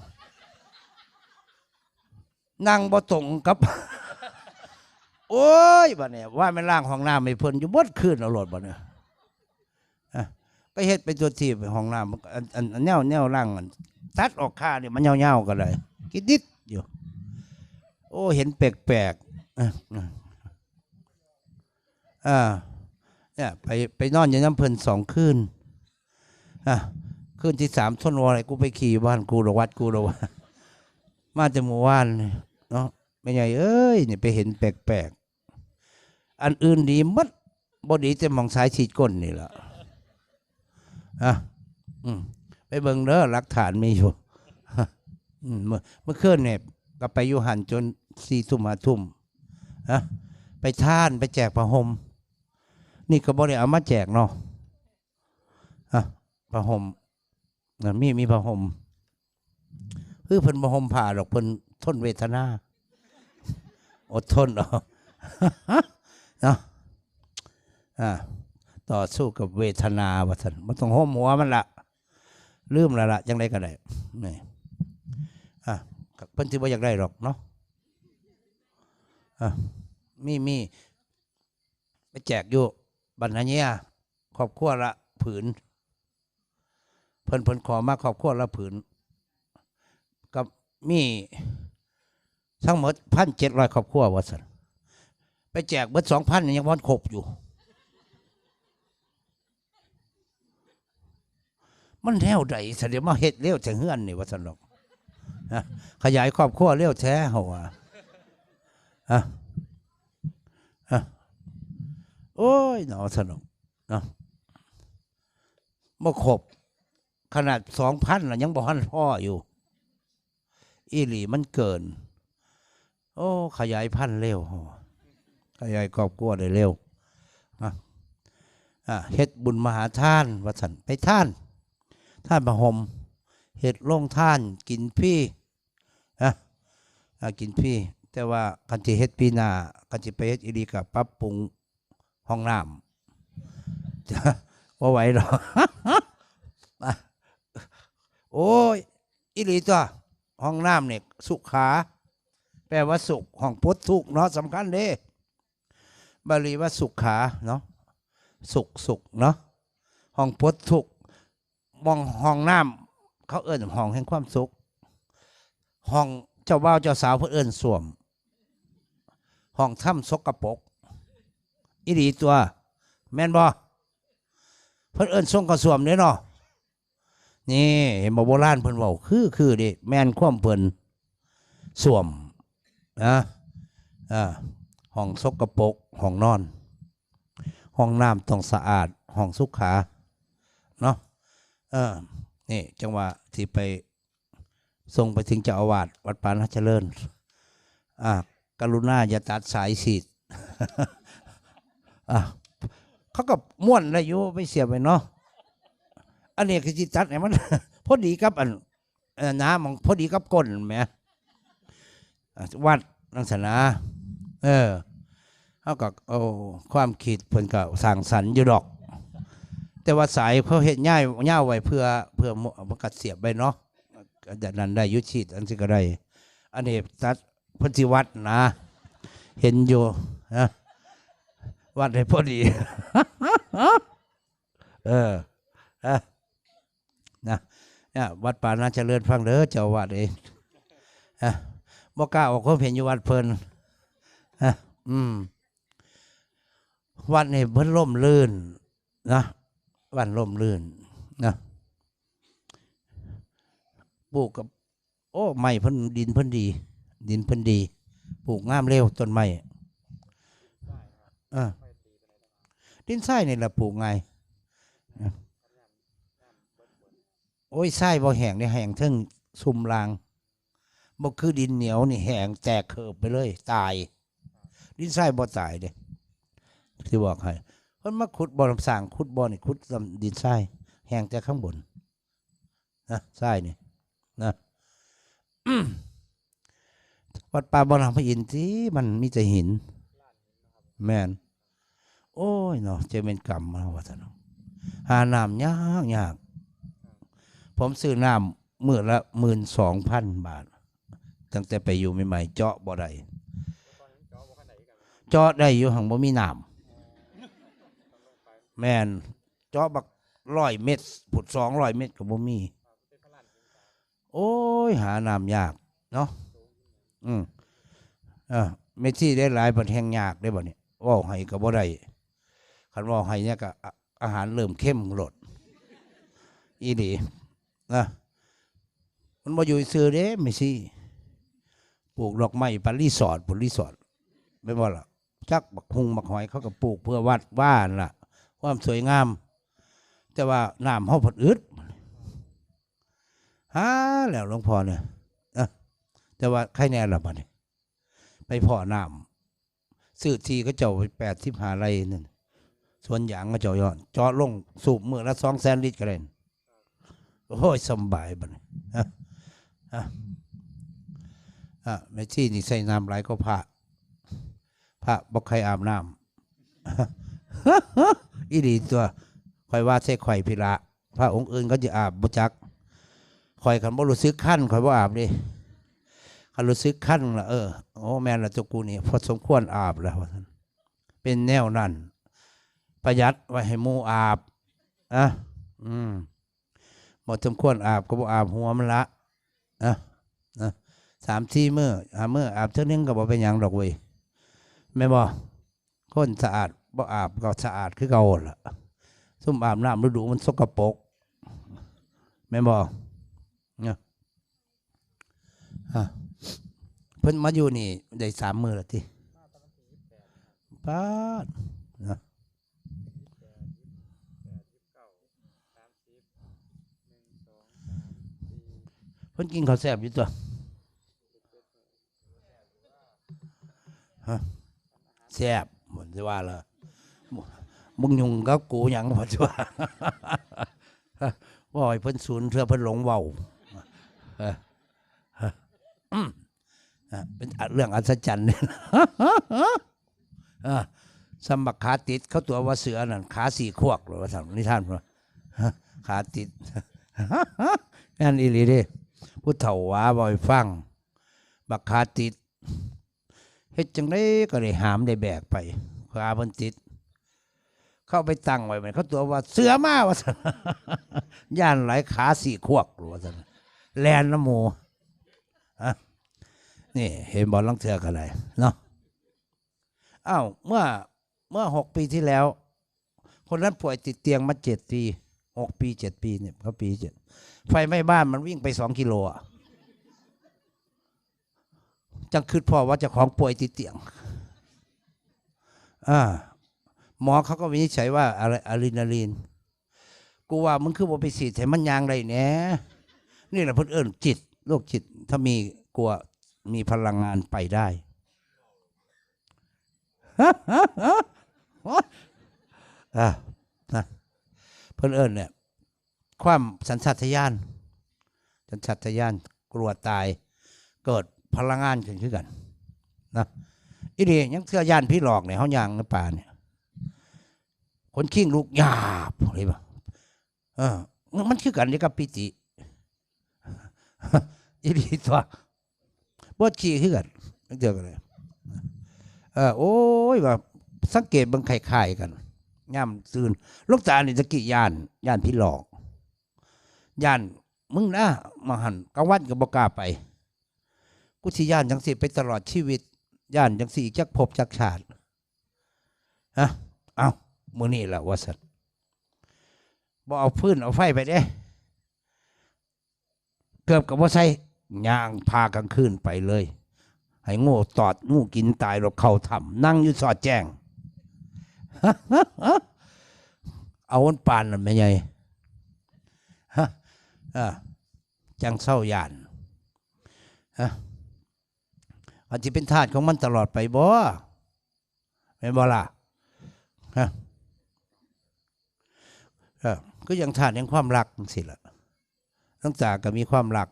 นั่งบ่ตรงกับ โอ้ย บัดนี้ ว่าแม่นล้างห้องน้ำให้เพิ่นอยู่เบิดคืนเอาโลดบัดนี้ อ่ะ ไปเฮ็ดไปตัวทีบห้องน้ำ อัน อัน อันแนว แนวล้างอัน ตัดออกค่านี่มันยาวๆก็ได้ กินนิดอยู่ โอ้ เห็นแปลกๆ อ่ะ อ่ะ อ่า เนี่ย ไป ไปนอนอยู่นำเพิ่นสองคืน อ่ะ คืนที่สามทนบ่ไหว กูไปขี้บ้านกูดอก วัดกูดอกว่า มาแต่มื้อวานนี่เนาะ แม่ใหญ่เอ้ย นี่ไปเห็นแปลกๆ อันอื่นดีหมด บ่ดีแต่หม่องสายฉีดก้นนี่ล่ะ อ่ะ อืม ไปเบิ่งเด้อ หลักฐานมีอยู่ อืม เมื่อ เมื่อคืนเนี่ย ก็ไปอยู่หั่นจนสี่ทุ่ม ห้าทุ่ม นะ ไปทาน ไปแจกผ้าห่ม นี่ก็บ่ได้เอามาแจกเนาะ อ่ะ ผ้าห่ม นะ มี มีผ้าห่ม คือเพิ่นบ่ห่มผ้าดอก เพิ่นทนเวทนา อดทนเอา เนาะ อ่า ต่อสู้กับเวทนาว่าซั่น บ่ต้องห่มหัวมันละ ลืมแล้วละ จังใดก็ได้ นี่ อ่ะ เพิ่นสิบ่อยากได้ดอกเนาะ มี มี ไปแจกอยู่บ้านนาเยีย ครอบครัวละผืน เพิ่น เพิ่นขอมาครอบครัวละผืน กับมีทั้งหมดพันเจ็ดร้อยครอบครัวว่าซั่น ไปแจกเบิดสองพันยังบ่ทันครบอยู่ มันแนวใด๋ เสด็จมาเฮ็ดเร็วแท้เฮือนนี่ว่าซั่นดอก นะ ขยายครอบครัวเร็วแท้ เฮาว่า อะ อะ โอ้ย เนาะ ซั่นดอก เนาะ บ่ครบ ขนาดสองพันน่ะยังบ่ทันพออยู่ อีหลีมันเกิน โอ้ ขยายพันธุ์เร็ว ขยายครอบครัวได้เร็ว อะ อะ เฮ็ดบุญมหาทาน ว่าซั่น ไปทาน ทานผ้าห่ม เฮ็ดโรงทาน กินฟรี อะ อะ กินฟรี แต่ว่าคันสิเฮ็ดปีหน้า คันสิไปเฮ็ดอีหลีก็ปรับปรุงห้องน้ำ บ่ไหวดอก อะ โอ้ย อีหลีตั๊ว ห้องน้ำนี่ สุขา แปลว่าสุข ห้องปลดทุกข์เนาะ สำคัญเด้ บาลีว่าสุขาเนาะ สุข สุขเนาะ ห้องปลดทุกข์ หม่องห้องน้ำ เขาเอิ้นห้องแห่งความสุข ห้องเจ้าบ่าวเจ้าสาวเพิ่นเอิ้นส้วม ห้องถ้ำสกปรก อีหลีตั๊ว แม่นบ่ เพิ่นเอิ้นส้วมกับส้วมเด้เนาะ นี่ เห็นบ่ โบราณเพิ่นเว้า คือ คือเด้ แม่นความเพิ่น ส้วม นะ อ่า ห้องสกปรก ห้องนอน ห้องน้ำต้องสะอาด ห้องสุขา เนาะ เออ นี่ จังหวะที่ไป ส่งไปถึงเจ้าอาวาสวัดป่านาเจริญ อ่า กรุณาอย่าตัดสายสีด อ่า เขาก็ม้วนได้อยู่ ไปเสียบไว้เนาะ อันนี้คือสิตัดให้มัน พอดีกับอัน เอ่อ หนาหม่องพอดีกับก้นแหม อ่ะ วัดจั่งซั้นนะ เออ เฮาก็ โอ้ ความคิดเพิ่นก็สร้างสรรค์อยู่ดอก แต่ว่าสายเขาเฮ็ดยาว ยาวไว้เพื่อ เพื่อ มันก็เสียบไว้เนาะ ก็จะนั่นได้อยู่ ชีดอันนี้ก็ได้ อันนี้ตัด เพิ่นสิวัดนะ เห็นอยู่นะ วัดให้พอดี เออ เออ นะ เนี่ย วัดป่านาเจริญ ฟังเด้อ เจ้าอาวาสเอง อ่ะ บ่กล้าออกความเห็นอยู่วัดเพิ่น อ่ะ อืม วัดนี่เพิ่นร่มรื่น นะ วัดร่มรื่น นะ ปลูกกับ โอ้ ไม้เพิ่น ดินเพิ่นดี ดินเพิ่นดี ปลูกงามเร็ว ต้นไม้ อ่า ดินทรายนี่แหละปลูกง่าย โอ้ย ทรายบ่แห้งเด้ แห้งเทิงซุมล่าง บ่คือดินเหนียวนี่ แห้งแตกเขิบไปเลย ตาย ดินทรายบ่ตายเด้ สิบอกให้ เพิ่นมาขุดบ่อน้ำสร้าง ขุดบ่อนี่ ขุดดินทราย แห้งแต่ข้างบน นะ ทรายนี่ นะ วัดป่าบ่อน้ำพระอินทร์ติ มันมีแต่หิน แม่น โอ้ยเนาะ จะเป็นกรรมมาว่าซั่นเนาะ หาน้ำยากยาก ผมซื้อน้ำมื้อละหมื่นสองพันบาท ตั้งแต่ไปอยู่ใหม่ๆ เจาะบ่ได้ เจาะได้อยู่ หังบ่มีน้ำ แม่น เจาะบักร้อยเมตร พุ้น สองร้อยเมตรก็บ่มี โอ้ย หาน้ำยากเนาะ อืม เออ แม่ชีได้หลาย บัดแฮ่งยากเด้บัดนี้ เว้าให้ก็บ่ได้ คันเว้าให้เนี่ยก็ อา- อาหารเริ่มเค็มโลด อีหลี นะ มันบ่อยู่ซื่อเด้ แม่ชี ปลูกดอกไม้ปานรีสอร์ท พุ้น รีสอร์ท แม่นบ่ล่ะ จักบักฮุ่งบักหอย เขาก็ปลูกเพื่อวัดวานั่นล่ะ ความสวยงาม แต่ว่าน้ำเฮาพัดอึด หาแล้วหลวงพ่อเนี่ย เอ้อ แต่ว่าใครแน่ล่ะบัดนี้ ไปพ้อน้ำ ซื้อที่เขาเจ้าไปแปดสิบห้าไร่นั่น สวนยางเขาเจ้าย้อน เจาะลงสูบมื้อละสองแสนลิตรก็ได้ โอ้ย สำบายบัดนี้ ฮะ ฮะ อ่ะ แม่ชีนี่ใส่น้ำหลายกว่าพระ พระบ่ใครอาบน้ำ อีหลีตั๊ว ข้อยว่าใส่ข้อยพี้ละ พระองค์อื่นเขาจะอาบบ่จัก ข้อยคันบ่รู้สึกคัน ข้อยบ่อาบเด้ คันรู้สึกคันละ เออ โอ้ แม่นละ ตัวกูนี่พอสมควรอาบแล้ว ว่าซั่น เป็นแนวนั้น ประหยัดไว้ให้หมู่อาบ นะ อืม บ่สมควรอาบก็บ่อาบหัวมันละ นะ นะ สามสี่มื้อ ห้ามื้ออาบเทื่อนึงก็บ่เป็นหยังดอกเว้ย แม่นบ่ คนสะอาดบ่อาบก็สะอาดคือเก่าล่ะ ซุมอาบน้ำฤดูมันสกปรก แม่นบ่ นะ อ่ะ เพิ่นมาอยู่นี่ได้สามมื้อแล้วติ ป๊าด นะ เพิ่นกินข้าวแซ่บอยู่ตัว ฮะ แซ่บ ผมสิว่าละ มึงยุ่งกับกูหยัง ผมสิว่า ว่าให้เพิ่นสูนเทื่อเพิ่นหลงเว้า เออ อ่ะ เป็นเรื่องอัศจรรย์เนี่ย อ่ะ สำบักขาติด เขาตัวว่าเสือนั่น ขาสี่ขวกหรือว่าสามนิทานว่า ฮะ ขาติด แม่นอีหลีเด้ ผู้เฒ่าว่าบ่ให้ฟัง บักขาติด เฮ็ดจังได๋ก็ได้หามได้แบกไป ขาเพิ่นติด เข้าไปตั้งไว้ มันเขาตัวว่าเสือมา ว่าซั่น ย่านหลาย ขาสี่ขวก ว่าซั่น แล่นนำหมู่ ฮะ นี่เห็นบ่ ลางเทื่อก็ได้เนาะ อ้าว เมื่อ เมื่อหกปีที่แล้ว คนนั้นป่วยติดเตียงมาเจ็ดปี หกปี เจ็ดปีเนี่ย เขาปีเจ็ด ไฟไหม้บ้านมันวิ่งไปสองกิโลอะ จังคิดพ้อว่าเจ้าของป่วยติดเตียง อ่า หมอเขาก็วินิจฉัยว่าอะไร อะดรีนาลีน กูว่ามึงคือบ่ไปฉีดให้มันย่างได้แหน่ นี่แหละเพิ่นเอิ้นจิต โรคจิต ถ้ามีกลัว มีพลังงานไปได้ อ่ะ นะ เพิ่นเอิ้นเนี่ย ความสัญชาตญาณ สัญชาตญาณ กลัวตาย เกิดพลังงานขึ้นคือกัน นะ อีนี่ยังเทื่อย้านผีหลอกเนี่ย เฮาย่างในป่าเนี่ย ขนคิงลุกยาบเลยบ่ เออ มัน มันคือกันนี่กับปีติ อีหลีตัว ปวดขี้คือกัน จังเทื่อก็ได้ เออ โอ้ย ว่าสังเกตเบิ่งคล้ายๆกัน ยามตื่น หลวงตานี่ตะกี้ย้าน ย้านผีหลอก ย้าน มึงนะ มาหั่น กลางวันก็บ่กล้าไป กูสิย้านจังซี่ไปตลอดชีวิต ย้านจังซี่อีกจักภพจักชาติ ฮะ เอ้า มื้อนี้ล่ะ ว่าซั่น บ่เอาฟืนเอาไฟไปเด้ เกือบก็บ่ใส่ ย่างพากลางคืนไปเลย ให้งูตอด งูกินตาย แล้วเข้าถ้ำ นั่งอยู่สอดแจ้ง เอามันปานนั่นแม่ใหญ่ ฮะ อ่า จังเซาย้าน ฮะ อาจสิเป็นทาสของมันตลอดไปบ่ แม่นบ่ล่ะ ฮะ เออ คือจังทาสแห่งความรักจังซี่ล่ะ หลวงตาก็มีความรัก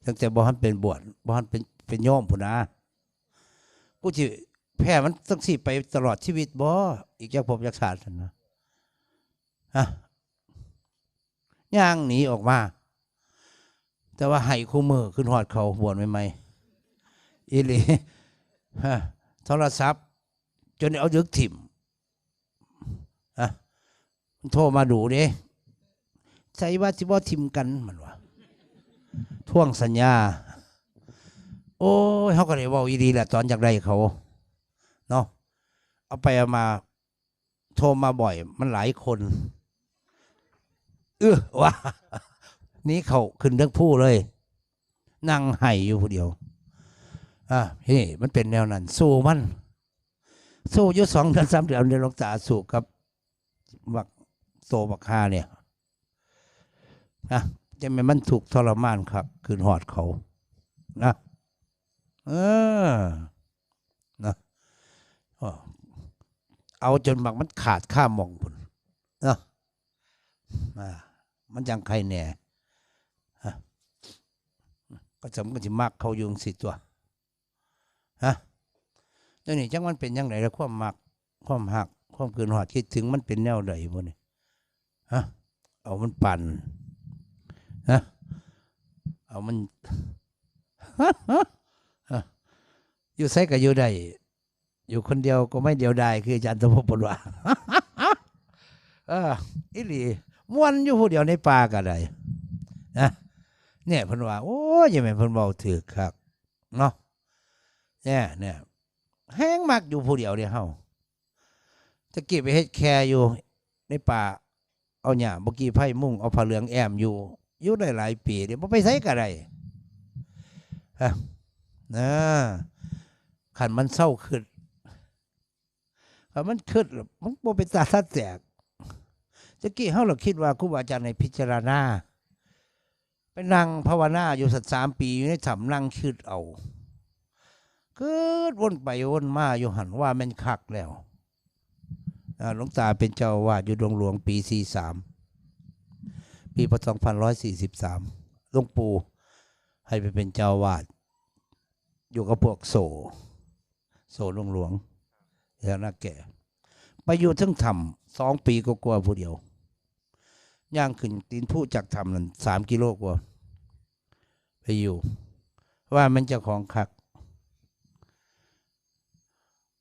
ตั้งแต่บ่ทันเป็นบวช บ่ทันเป็น เป็นโยมพู้นนะ กูสิแพ้มันจังซี่ไปตลอดชีวิตบ่ อีกจักภพจักชาติซั่นนะ ฮะ ย่างหนีออกมา แต่ว่าไห้คู่มื้อ คิดฮอดเขา บวชใหม่ๆ อีหลี ฮะ โทรศัพท์ จนเอาดึกถิ่ม ฮะ มันโทรมาดูเด้ ใส่ว่าสิบ่ถิ่มกัน มันว่า ทวงสัญญา โอ้ย เฮาก็ได้เว้าอีหลีแหละ ตอนอยากได้เขา เนาะ เอาไปเอามา โทรมาบ่อย มันหลายคน เออ ว่า นี่เขาขึ้นเทิงภูเลย นั่งไห้อยู่ผู้เดียว อ่ะ เฮ้ มันเป็นแนวนั้น สู้มัน สู้อยู่สองเดือนสามเดือน เดี๋ยวหลวงตาสู้กับบักโตบักห่าเนี่ย นะ จั่งแม่นมันทุกข์ทรมานคัก คิดฮอดเขา นะ เออ นะ อ้อ เอาจนบักมันขาดคาหม่องพู้น เนาะ อ่า มันจั่งไคแหน่ ฮะ ก็สำคัญสิมักเขาอยู่จั่งซี้ตัว ฮะ เดี๋ยวนี้จักมันเป็นจั่งใดล่ะ ความมัก ความฮัก ความคิดฮอดคิดถึง มันเป็นแนวใดบุนี่ ฮะ เอามันปั่น ฮะ เอามัน อยู่ไสก็อยู่ได้ อยู่คนเดียวก็ไม่เดียวดาย คืออาจารย์สมภพเพิ่นว่า เออ อีหลี ม่วนอยู่ผู้เดียวในป่าก็ได้ นะ เนี่ยเพิ่นว่า โอ้ย อย่าแม่นเพิ่นเว้าถืกคักเนาะ เนี่ย เนี่ย แฮงมักอยู่ผู้เดียวเด้เฮา ตะกี้ไปเฮ็ดแค่อยู่ในป่า เอาหญ้าบ่กี้ไผมุง เอาผ้าเหลืองแอ้มอยู่ อยู่ได้หลายปีเด้ บ่ไปไสก็ได้ ฮะ นะ คันมันเซาคิด คันมันคิดแล้วมันบ่เป็นตาทัดแตก ตะกี้เฮาละคิดว่าครูบาอาจารย์ให้พิจารณา ไปนั่งภาวนาอยู่สักสามปี อยู่ในถ้ำนั่งคิดเอา คิดวนไปวนมาอยู่หั่น ว่าแม่นคักแล้ว อ่า หลวงตาเป็นเจ้าอาวาสอยู่ดงหลวงปีสี่สาม ปี สองพันร้อยสี่สิบสาม หลวงปู่ให้ไปเป็นเจ้าอาวาส อยู่กับพวกโส โสดงหลวง แถวนาแก่ ไปอยู่เทิงถ้ำสองปีกว่าๆ ผู้เดียว ย่างขึ้นตีนภูจากถ้ำนั่นสามกิโลกว่า ไปอยู่ ว่ามันเจ้าของคัก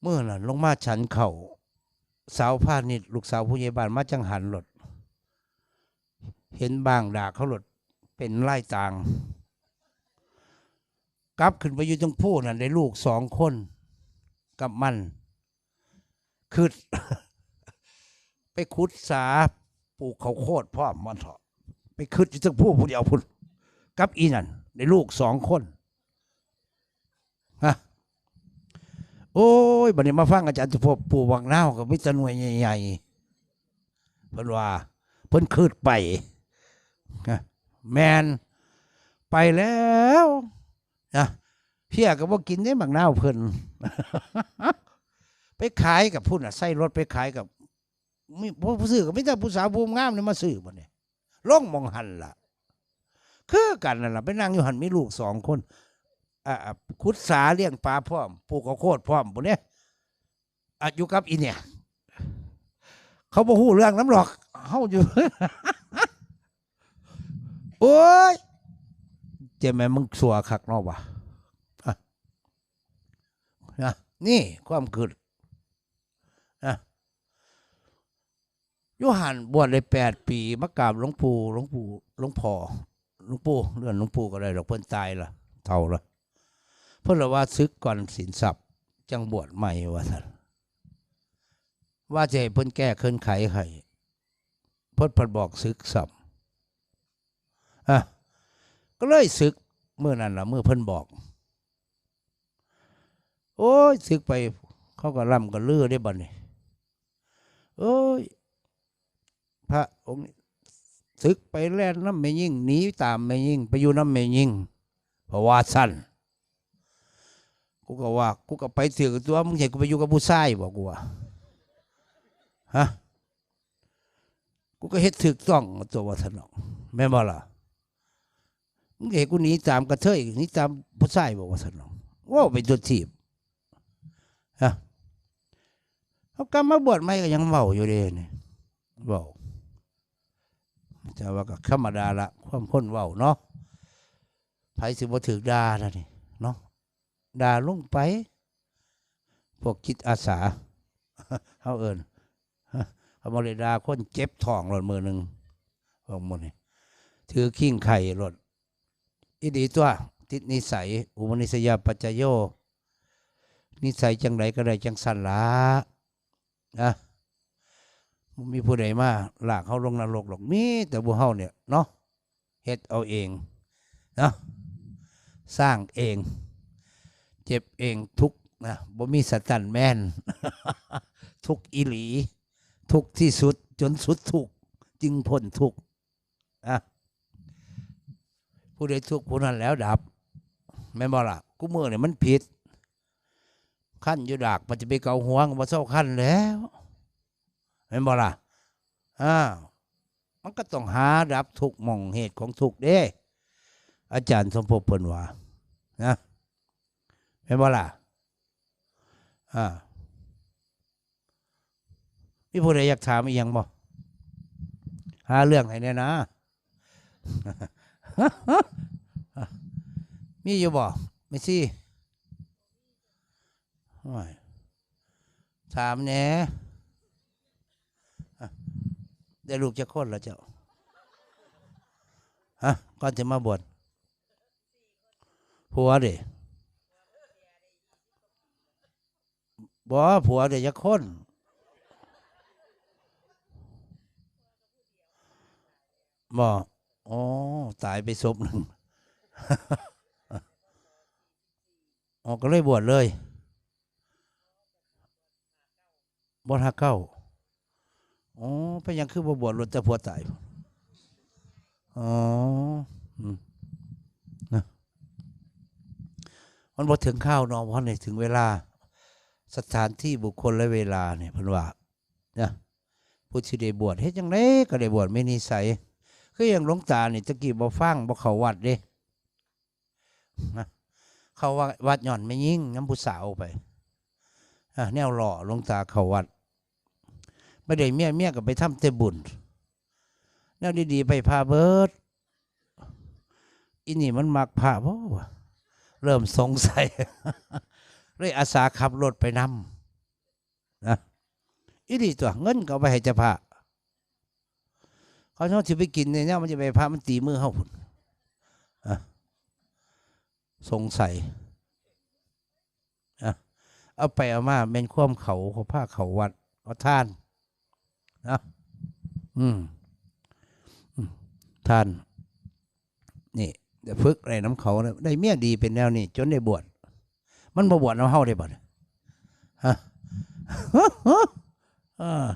มื้อนั้นลงมาฉันข้าว สาวพาณิชย์ ลูกสาวผู้ใหญ่บ้านมาจังหันโลด เห็นบ้างดากเขาโลด เป็นลายต่าง กลับขึ้นไปอยู่เทิงภูนั่นได้ลูกสองคน กับมัน คิด ไปขุดสาปลูกข้าวโพดพร้อมมันเถาะ ไปคิดอยู่เทิงภูผู้เดียวพุ้น กับอีนั่นได้ลูกสองคน ฮะ โอ้ย บัดนี้มาฟังอาจารย์สมภพปลูกบักนาวก็มีแต่หน่วยใหญ่ๆ เพิ่นว่า เพิ่นคิดไป ฮะ แม่น ไปแล้ว นะ เพี้ยก็บ่กินเด้บักนาวเพิ่น ไปขายกับพุ้นน่ะ ใส่รถไปขายกับ มีผู้ซื้อก็มีแต่ผู้สาวผู้งามนี่มาซื้อบัดนี้ ลงหม่องหั่นล่ะ คือกันนั่นล่ะ ไปนั่งอยู่หั่นมีลูกสองคน อ่า ขุดสาเลี้ยงปลาพร้อม ปลูกข้าวโพดพร้อมพุ้นเด้ อ่ะ อยู่กับอีเนี่ย เขาบ่ฮู้เรื่องนำหรอก เฮาอยู่ โอ้ย เจ๊แม่มึงซัวคักเนาะวะ อ่ะ นะ นี่ความคิด นะ อยู่หั่นบวชได้แปดปี มากราบหลวงปู่ หลวงปู่ หลวงพ่อ หลวงปู่ เอิ้นหลวงปู่ก็ได้ดอก เพิ่นตายละ เฒ่าละ เพิ่นละว่าสึกก่อนศีลสัพย์ จั่งบวชใหม่ว่าซั่น ว่าจะให้เพิ่นแก้เคิ่นไขให้ เพิ่นเพิ่นบอกสึกซ้ำ อ่ะ ก็เลยสึกมื้อนั้นล่ะ มื้อเพิ่นบอก โอ้ย สึกไป เขาก็ล่ำกันลือเด้บัดนี้ โอ้ย พระองค์นี้สึกไปแล่นนำแม่ญิง หนีตามแม่ญิง ไปอยู่นำแม่ญิง เพราะว่าซั่น กูก็ว่า กูก็ไปถืกตัว มึงให้กูไปอยู่กับผู้ชายบ่ กูว่า ฮะ กูก็เฮ็ดถูกต้องตัวว่าซั่นเนาะ แม่นบ่ล่ะ มึงให้กูหนีตามกระเทย หนีตามผู้ชายบ่ ว่าซั่นเนาะ เว้าไปตัวทีบ ฮะ เขากลับมาบวชใหม่ก็ยังเว้าอยู่เด้นี่ เว้า แต่ว่าก็ธรรมดาละ ความคนเว้าเนาะ ไผสิบ่ถูกด่าล่ะนี่ เนาะ ด่าลงไป พวกจิตอาสา เฮาเอิ้น เขาบ่ได้ด่าคนเจ็บท้องโลดมื้อหนึ่ง พวกหมู่นี้ ถือคิงไข่โลด อีดีตัว ติดนิสัย อุปนิสัยปัจจโย นิสัยจังใดก็ได้จังซั่นล่ะ นะ บ่มีผู้ใดมาลากเฮาลงนรกหรอก มีแต่พวกเฮาเนี่ยเนาะ เฮ็ดเอาเอง เนาะ สร้างเอง เจ็บเอง ทุกข์นะ บ่มีสตันแมน ทุกข์อีหลี ทุกข์ที่สุด จนสุดทุกข์ จึงพ้นทุกข์ อ่ะ ผู้ใดทุกข์ผู้นั้นแหล้วดับ แม่นบ่ล่ะ กูมื้อนี่มันผิด คันอยู่ดาก มันจะไปเกาหัว ก็บ่เซาคันแล้ว แม่นบ่ล่ะ อ้าว มันก็ต้องหาดับทุกข์หม่องเหตุของทุกข์เด้ อาจารย์สมภพเพิ่นว่า นะ แม่นบ่ล่ะ อ่า มีผู้ใดอยากถามอีหยังบ่ หาเรื่องให้แน่นะ มีอยู่บ่ แม่ชี โอ้ย ถามแหน่ อ่ะ ได้ลูกจักคนแล้วเจ้า ฮะ ก่อนจะมาบวช ผัวเด้ บ่ ผัวเด้จักคน บ่ อ๋อ ตายไปศพหนึ่ง อ๋อ ก็เลยบวชเลย บวชห้าเก้า อ๋อ เป็นหยังคือบ่บวช โลดแต่ผัวตาย อ๋อ อืม นะ มันบ่ถึงคราวเนาะ เพราะนี่ถึงเวลา สถานที่ บุคคล และเวลาเนี่ย เพิ่นว่า นะ ผู้ที่ได้บวช เฮ็ดจั่งใดก็ได้บวช มีนิสัย คืออย่างหลวงตานี่ ตะกี้บ่ฟัง บ่เข้าวัดเด้ นะ เข้าวัด วัดย้อนแม่ญิงนำผู้สาวไป อ่ะ แนวหล่อหลวงตาเข้าวัด บ่ได้เมีย เมียก็ไปทำแต่บุญ แนวดีๆ ไปพาเบิด อีนี่มันมักพระบ่วะ เริ่มสงสัย เลยอาสาขับรถไปนำ นะ อีหลีตัว เงินก็เอาไปให้เจ้าพระ เขาเฮาสิไปกินเนี่ย มันจะไปพระมันตีมือเฮาพุ้น อ่ะ สงสัย อ่ะ เอาไปเอามาแม่นความเขา เขาพาเข้าวัด เอาทาน นะ อืม อืม ทาน นี่ ได้ฝึกอะไรนำเขานะ ได้เมียดีเป็นแนวนี้ จนได้บวช มันบ่บวชนำเฮาได้บ่เนี่ย ฮะ เออ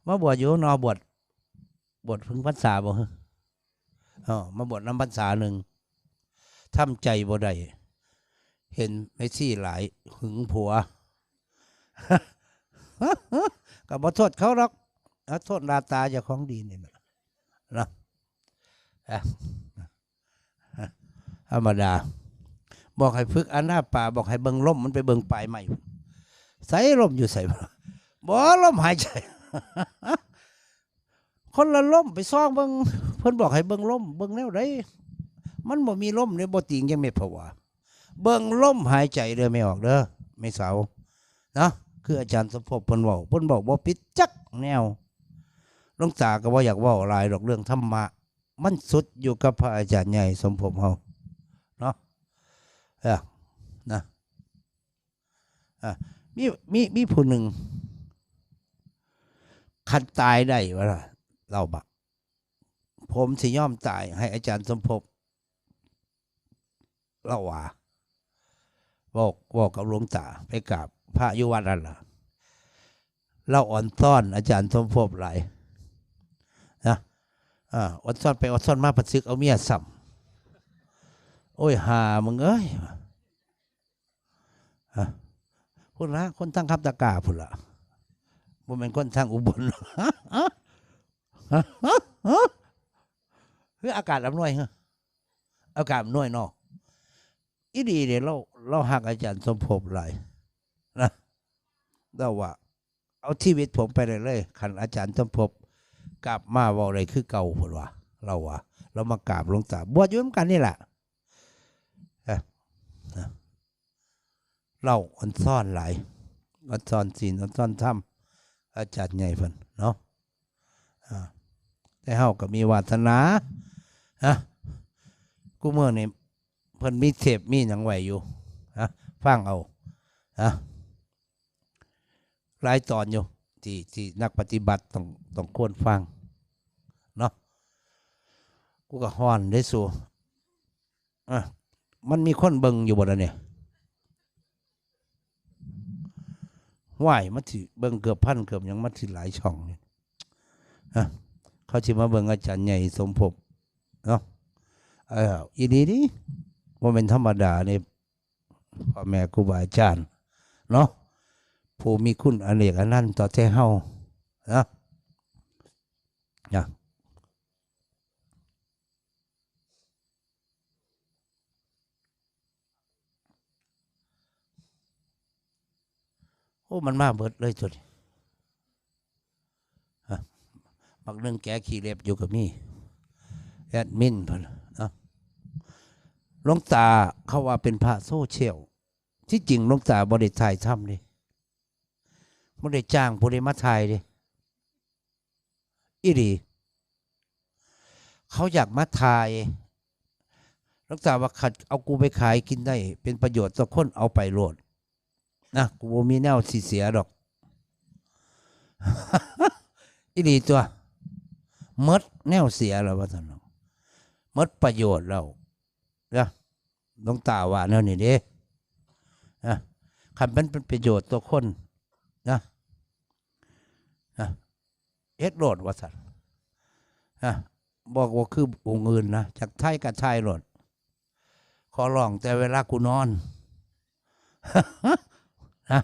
มาบวชอยู่เนาะ บวช บวชเพิ่งพรรษาบ่ฮะ อ๋อ มาบวชนำพรรษาหนึ่ง ทำใจบ่ได้ เห็นแม่ชีหลาย หึงผัว ก็บ่โทษเขาหรอก เอาโทษหน้าตาเจ้าของดีนี่นะ นะ อ่ะ ธรรมดา บอกให้ฝึกอานาปา บอกให้เบิ่งลม มันไปเบิ่งปลายไม้ ใส่ลมอยู่ใส่บ่ บ่ ลมหายใจ คนละลม ไปส่องเบิ่ง เพิ่นบอกให้เบิ่งลม เบิ่งแนวใด มันบ่มีลมเนี่ย บ่ติงจังเม็ดผวา เบิ่งลมหายใจเด้อ แม่ออกเด้อ แม่สาว นะ คืออาจารย์สมภพเพิ่นเว้า เพิ่นบอกบ่ผิดจักแนว หลวงตาก็บ่อยากเว้าหลายดอกเรื่องธรรมะ มันสุดอยู่กับพระอาจารย์ใหญ่สมภพเฮา เนาะ เออ นะ อ่ะ มี มี มีผู้หนึ่ง คันตายได้วะล่ะ เล่าบ่ ผมสิยอมตายให้อาจารย์สมภพ เล่าว่า บอก บอกกับหลวงตา ไปกราบพระอยู่วัดนั่นล่ะ เราอ่อนซ้อนอาจารย์สมภพหลาย นะ อ่า อ่อนซ้อนไปอ่อนซ้อนมา ประชึกเอาเมียซ้ำ โอ้ย ห่ามึงเอ้ย ฮะ พุ้นละ คนทางคำตะกร้าพุ้นละ บ่แม่นคนทางอุบล คืออากาศอำนวยเหรอ อากาศอำนวยเนาะ อีหลีเด้ เรา เราฮักอาจารย์สมภพหลาย นะ เราว่า เอาชีวิตผมไปเลยเลย คันอาจารย์สมภพกลับมาเว้าได้คือเก่าพุ้นว่า เราว่า เรามากราบหลวงตา บวชอยู่นำกันนี่แหละ เอ้อ นะ เราอ่อนซ้อนหลาย อ่อนซ้อนศีล อ่อนซ้อนธรรม อาจารย์ใหญ่เพิ่นเนาะ อ่า แต่เฮาก็มีวาสนา นะ กูมื้อนี่เพิ่นมีเทปมีหยังไว้อยู่ นะ ฟังเอา นะ หลายตอนอยู่ ที่ ที่นักปฏิบัติต้อง ต้องควรฟัง เนาะ กูก็ฮ้อนเด้สู อ่ะ มันมีคนเบิ่งอยู่บ่ล่ะเนี่ย ว้าย มันสิเบิ่งเกือบพัน เกือบหยัง มันสิหลายช่องนี่ ฮะ เขาสิมาเบิ่งอาจารย์ใหญ่สมภพ เนาะ เออ อีหลีนี่ บ่แม่นธรรมดานี่ พ่อแม่ครูบาอาจารย์ เนาะ ผู้มีคุณอเนกอนันต์ต่อแต่เฮา นะ นะ โอ้ มันมาเบิดเลยตัวนี้ ฮะ บักหนึ่งแกะขี้เล็บอยู่ก็มี แอดมินเพิ่น เอ้า หลวงตาเขาว่าเป็นพระโซเชียล ที่จริงหลวงตาบ่ได้ถ่ายทำเด้ บ่ได้จ้างผู้ใดมาถ่ายเด้ อีหลี เขาอยากมาถ่าย หลวงตาว่า "คันเอากูไปขายกินได้ เป็นประโยชน์ต่อคน เอาไปโลดนะ กูบ่มีแนวสิเสียดอก" อีหลีตัว หมดแนวเสียแล้ว ว่าซั่นเนาะ หมดประโยชน์แล้วนะ หลวงตาว่าแนวนี้เด้นะ คันมันเป็นประโยชน์ต่อคนนะ นะ เฮ็ดโลด ว่าซั่นนะ บอกว่าคือองค์อื่นนะ จักถ่ายก็ถ่ายโลด ขอร้องแต่เวลากูนอน นะ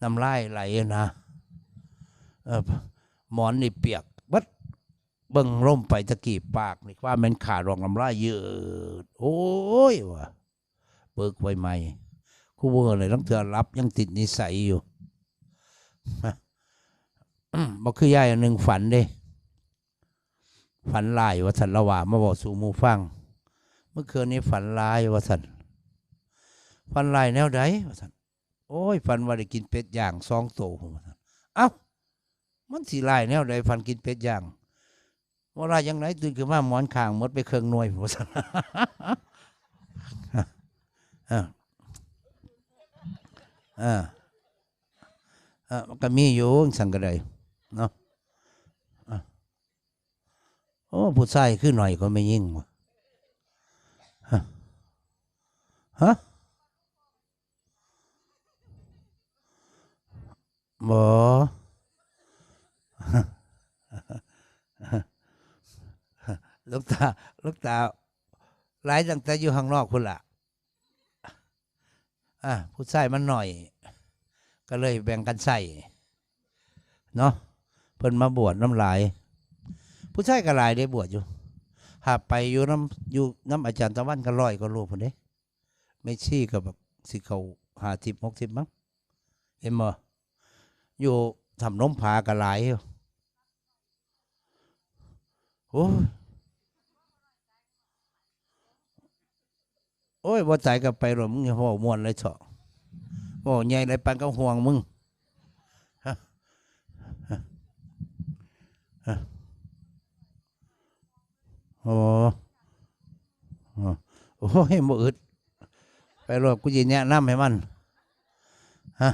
น้ำลายไหลนะ เออ หมอนนี่เปียกเบิด เบิ่งลมไปตะกี้ ปากนี่ว่าแม่นขาด ออกน้ำลายยืด โอ้ย ว่ะ เบิกไว้ใหม่ คู่เวอร์เลย ตั้งเทื่อหลับยังติดนิสัยอยู่ บ่คือยายอันหนึ่งฝันเด้ ฝันร้าย ว่าซั่น ละว่ามาเว้าสู่หมู่ฟัง เมื่อคืนนี้ฝันร้าย ว่าซั่น "ฝันร้ายแนวใด" ว่าซั่น "โอ้ย ฝันว่าได้กินเป็ดย่างสองโต" ว่าซั่น "เอ้า มันสิร้ายแนวใด ฝันกินเป็ดย่าง" "บ่ร้ายจั่งใด ตื่นขึ้นมาหมอนข้างหมดไปเครื่องหน่วย" ว่าซั่น อ่า อ่า อ่า มันก็มีอยู่ จั่งซั้นก็ได้เนาะ อ่ะ โอ้ ผู้ชายคือหน่อยก็ไม่ยิ่งวะ ฮะ ฮะ บ่ หลวงตา หลวงตา หลายตั้งแต่อยู่ข้างนอกพุ้นล่ะ อ่ะ ผู้ชายมันหน่อย ก็เลยแบ่งกันใส่ เนาะ เพิ่นมาบวชนำหลาย ผู้ชายก็หลายเด้ บวชอยู่ หาไปอยู่นำ อยู่นำอาจารย์ตะวันก็ร้อยกว่ารูปพุ้นเด้ แม่ชีก็แบบสิเข้าห้าสิบ หกสิบ มั้ง เห็นบ่ อยู่ถ้ำนมผาก็หลายอยู่ โอ้ย โอ้ย บ่ตายก็ไปโลด มึงอย่าเว้าม่วนเลยเถาะ เว้าใหญ่เลย ปานเขาห่วงมึง ฮะ ฮะ ฮะ โอ้ โอ้ โอ้ย บ่อึด ไปโลด กูสิแนะนำให้มัน ฮะ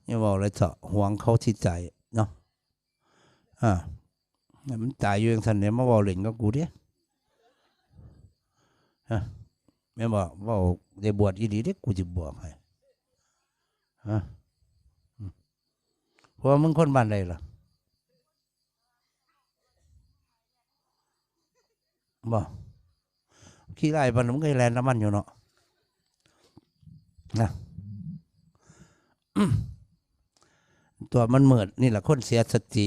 อย่าเว้าเลยเถาะ ห่วงเขาสิตายเนาะ อ่า มันตายอยู่จั่งซั้นเนี่ย มาเว้าเล่นกับกูเด้ ฮะ แม่นบ่ เว้าได้บวชอีหลีเด้ กูสิบอกให้ ฮะ อืม เพราะว่ามึงคนบ้านใดล่ะ บ่ ขี้ร้ายปานนั้น มึงก็แล่นนำมันอยู่เนาะ นะ ตัวมันมืดนี่แหละคนเสียสติ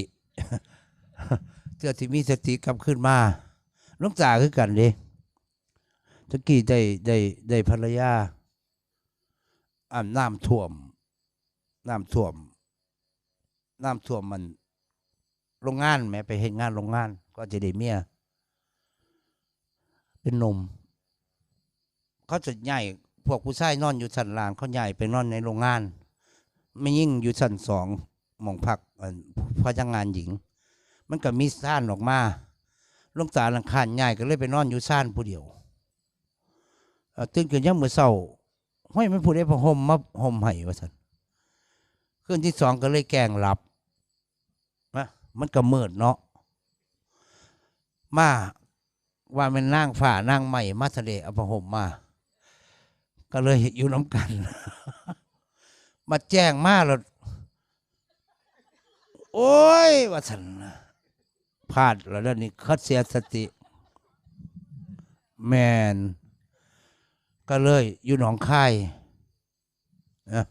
เทื่อที่มีสติกลับคืนมา หลวงตาคือกันเด้ ตะกี้ได้ ได้ ได้ภรรยา อ่า น้ำท่วม น้ำท่วม น้ำท่วมมัน โรงงานแหม ไปเฮ็ดงานโรงงาน ก็จะได้เมีย เป็นหนุ่ม เขาจะย้าย พวกผู้ชายนอนอยู่ชั้นล่าง เขาย้ายไปนอนในโรงงาน แม่หญิงอยู่ชั้นสอง หม่องพัก อัน พนักงานหญิง มันก็มีซานออกมา หลวงตาลังคาญย้าย ก็เลยไปนอนอยู่ซานผู้เดียว เอ่อ ตื่นขึ้นยามมื้อเช้า ห้วย มันผู้ใดผ้าห่มมาห่มให้ ว่าซั่น คืนที่สองก็เลยแกล้งหลับ นะ มันก็มืดเนาะ มา ว่าแม่นนางฟ้านางไม้มาทะเลเอาผ้าห่มมา ก็เลยอยู่นำกัน มาแจ้งมาแล้ว โอ้ย ว่าซั่น พลาดแล้วเด้อนี่ คัดเสียสติ แม่น ก็เลยอยู่หนองคาย นะ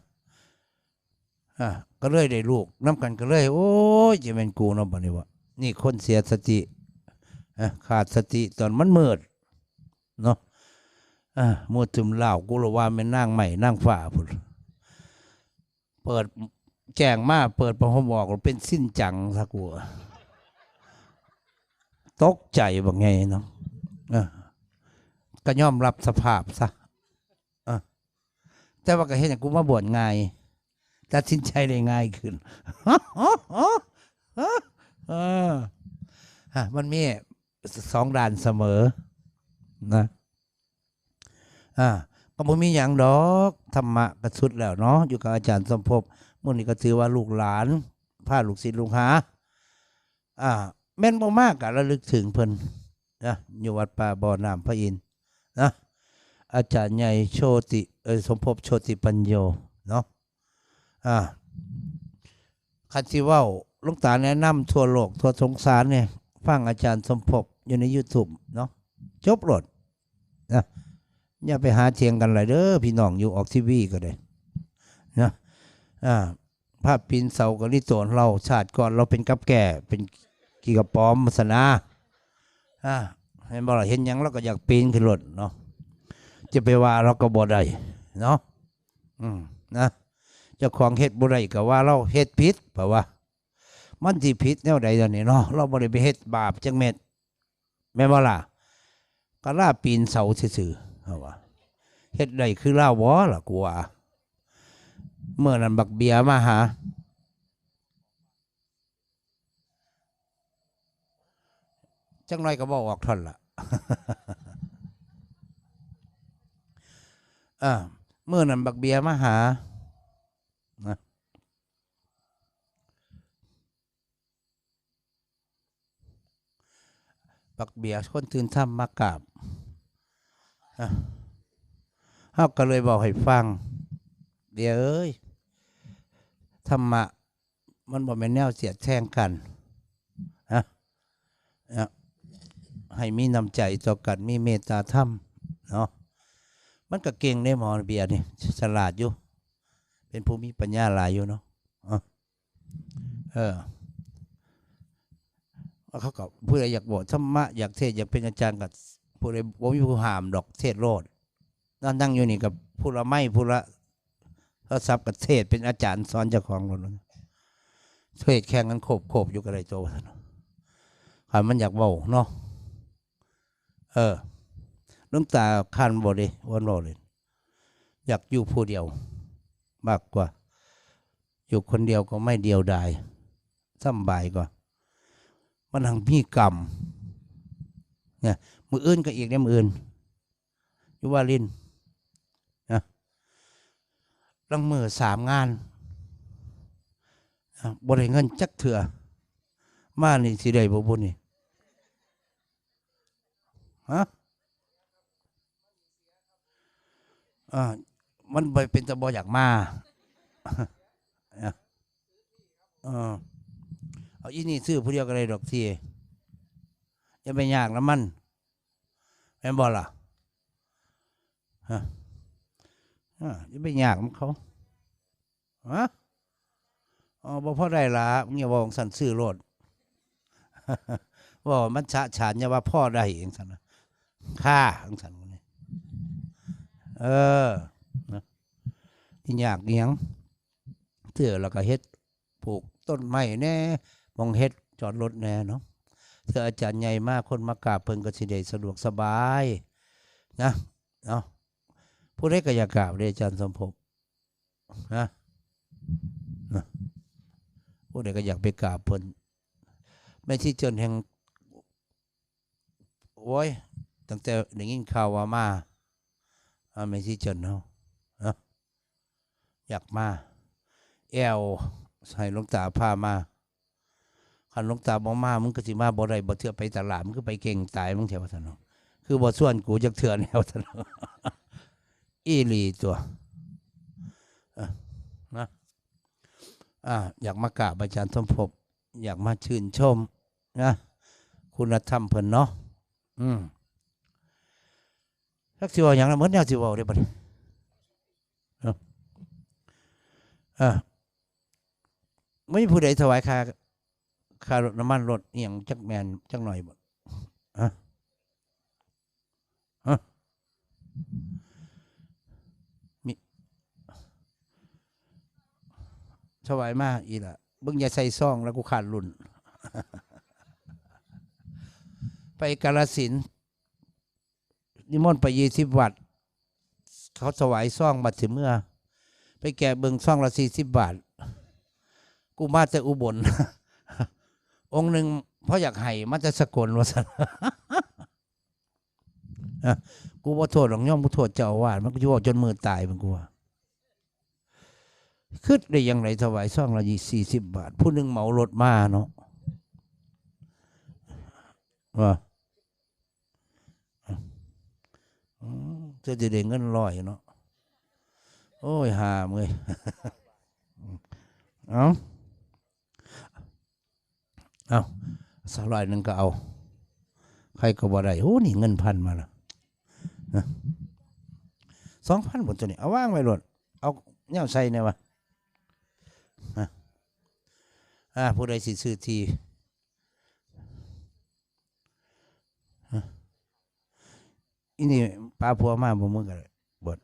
อ่ะ ก็เลยได้ลูกนำกัน ก็เลย โอ้ย จะแม่นกูเนาะ บัดนี้วะ นี่คนเสียสติ อ่ะ ขาดสติตอนมันมืด เนาะ อ่ะ มืดตึมแล้ว กูละว่าแม่นนางไม้นางฟ้าพุ้น เปิดแจ้งมา เปิดผ้าห่มออก เป็นสิ้นจังซะกู ตกใจบักไงเนาะ อ่ะ ก็ยอมรับสภาพซะ เออ แต่ว่าก็เฮ็ดให้กูมาบวชง่าย ตัดสินใจได้ง่ายขึ้น เออ อ่ะ มันมีสองด้านเสมอ นะ อ่า ก็บ่มีหยังดอก ธรรมะก็สุดแล้วเนาะ อยู่กับอาจารย์สมภพ มื้อนี้ก็ถือว่าลูกหลาน พาลูกศิษย์ลูกหา อ่า แม่นบ่มากก็ระลึกถึงเพิ่น นะ อยู่วัดป่าบ่อน้ำพระอินทร์นะ อาจารย์ใหญ่โชติ เอ่อ สมภพโชติปัญโญ เนาะ อ่า คันสิเว้า หลวงตาแนะนำทั่วโลกทั่วสงสารเนี่ย ฟังอาจารย์สมภพอยู่ใน YouTube เนาะ จบโลด นะ อย่าไปหาเถียงกันหลายเด้อ พี่น้องอยู่ออกทีวีก็ได้ นะ อ่า ภาพปีนเสาก็ลิโตนเรา ชาติก่อนเราเป็นกับแก่ เป็นขี้กระป๋อม ศาสนา อ่า เห็นบ่ล่ะ เห็นหยังเราก็อยากปีนขึ้นโลดเนาะ จะไปว่าเราก็บ่ได้เนาะ อืม นะ เจ้าของเฮ็ดบ่ได้ก็ว่าเราเฮ็ดผิด เพราะว่า มันสิผิดแนวใดตอนนี้เนาะ เราบ่ได้ไปเฮ็ดบาปจักเม็ด แม่นบ่ล่ะ ก็ลาปีนเสาซื่อๆ เฮาว่า เฮ็ดได้คือลาวบ่ล่ะ กูว่า เมื่อนั้นบักเบียมาหา จักหน่อยก็บ่ออกท่อนละ อ่า เมื่อนั้นบักเบียมาหา นะ บักเบียคนตื่นธรรมมากราบ อ่ะ เฮาก็เลยบอกให้ฟัง เบียเอ้ย ธรรมะ มันบ่แม่นแนวเสียดแทงกัน ฮะ นะ ให้มีน้ำใจต่อกัน มีเมตตาธรรม เนาะ มันก็เก่งเด้หมอเบียนี่ ฉลาดอยู่ เป็นผู้มีปัญญาหลายอยู่เนาะ อ่ะ เออ เขาก็ ผู้ใดอยากบวชธรรมะ อยากเทศน์ อยากเป็นอาจารย์ก็ ผู้ใดบ่มีผู้ห้ามดอก เทศน์โลด นั่งนั่งอยู่นี่กับผู้ละไมค์ ผู้ละโทรศัพท์ก็เทศน์เป็นอาจารย์สอนเจ้าของโลด เทศน์แข่งกันโคบๆ อยู่ก็ได้ตัวว่าซั่น คันมันอยากเว้าเนาะ เออ หลวงตาคันบ่เด้ อ้วนบ่เลย อยากอยู่ผู้เดียว มากกว่า อยู่คนเดียวก็ไม่เดียวดาย สำบายกว่า มันหังมีกรรม เนี่ย มื้ออื่นก็อีกเนี่ย มื้ออื่น อยู่วาริน นะ ลางมื้อสามงาน นะ บ่ได้เงินจักเทื่อ มานี่สิได้บ่บุญนี่ ฮะ อ่า มันบ่เป็นตาบ่อยากมา เออ เอาอีนี่ซื้อผู้เดียวก็ได้ดอกที อย่าไปยากนำมัน แม่นบ่ล่ะ ฮะ อ่า อย่าไปยากนำเขา ฮะ อ๋อ บ่พอได้ล่ะ มึงอย่าเว้าจั่งซั้น ซื้อโลด เว้ามันฉะฉาน อย่าว่าพอได้จั่งซั้นนะ ค่าจั่งซั้นนี่ เออ นะ สิยากอิหยัง ซื้อแล้วก็เฮ็ด ปลูกต้นไม้แหน่ หม่องเฮ็ดจอดรถแหน่เนาะ เทื่ออาจารย์ใหญ่มา คนมากราบเพิ่นก็สิได้สะดวกสบาย นะ เนาะ ผู้ใดก็อยากกราบเด้ อาจารย์สมภพ นะ นะ ผู้ใดก็อยากไปกราบเพิ่น แม่ชีเจินแห่ง โอ้ย ตั้งแต่ได้ยินข่าวว่ามา อ่า แม่ชีเจินเฮา นะ อยากมา แอว ให้หลวงตาพามา คันหลวงตาบ่มา มึงก็สิมาบ่ได้ บ่เทื่อไปตลาด มึงก็ไปเก่งตาย มึงแถวซั่นเนาะ คือบ่ชวนกูจักเทื่อแนวซั่นเนาะ อีหลีตัว เออ นะ อ่า อยากมากราบอาจารย์สมภพ อยากมาชื่นชม นะ คุณธรรมเพิ่นเนาะ อืม จักสิเว้าหยังละ หมดแนวสิเว้าเด้บัดนี้ เนาะ อ่า บ่มีผู้ใดถวายค่า ค่ารถน้ำมันรถอิหยังจักแม่นจักหน่อยบ่ ฮะ ฮะ มี ถวายมาอีหละ เบิ่งอย่าใส่ซองแล้วกูขาดรุ่น ไปกาฬสินธุ์ นิมนต์ไปยี่สิบวัด เขาถวายซองบัดสิเมือ ไปแกะเบิ่งซองละสี่สิบบาท กูมาแต่อุบล องค์หนึ่ง เพราะอยากให้มาแต่สกลว่าซั่น อ่ะ กูบ่โทษหรอกโยม กูโทษเจ้าอาวาส มันก็อยู่จนมือตายมันกูว่า คิดได้ยังไงถวายซองละสี่สิบบาท ผู้หนึ่งเหมารถมาเนาะ ว่า อืม เธอจะได้เงินร้อยเนาะ โอ้ย หาเอ้ย เอา เอา สักร้อยหนึ่งก็เอา ใครก็บ่ได้ โอ้ นี่เงินพันมาแล้วนะ สองพันบาทตัวนี้ เอาวางไว้โลด เอาแนวใส่แนววะ อ่ะ อ่า ผู้ใดสิซื้อที่ อีนี่ปาผัวมาบ่ มึงก็ได้ บด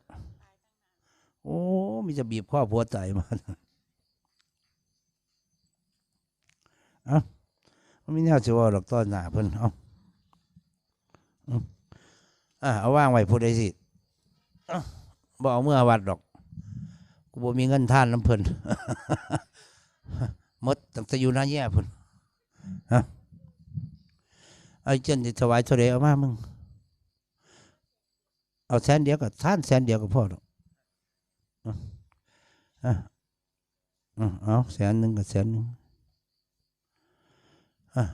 โอ้ มีจะบีบคอผัวตายมา เอ้า มันมีแนวสิเว้าดอกต่อหน้าเพิ่น เอ้า อืม อ่ะ เอาวางไว้ผู้ใดสิ เอ้า บ่เอาเมือวัดดอก กูบ่มีเงินทานนำเพิ่น หมดตั้งแต่อยู่นาแย่พุ้น ฮะ ไอ้เจนสิถวายเท่าใดเอามามึง เอาแสนเดียวก็ ทานแสนเดียวก็พอดอก อ่ะ อ่ะ อ่ะ เอาแสนหนึ่งก็แสนหนึ่ง อ่ะ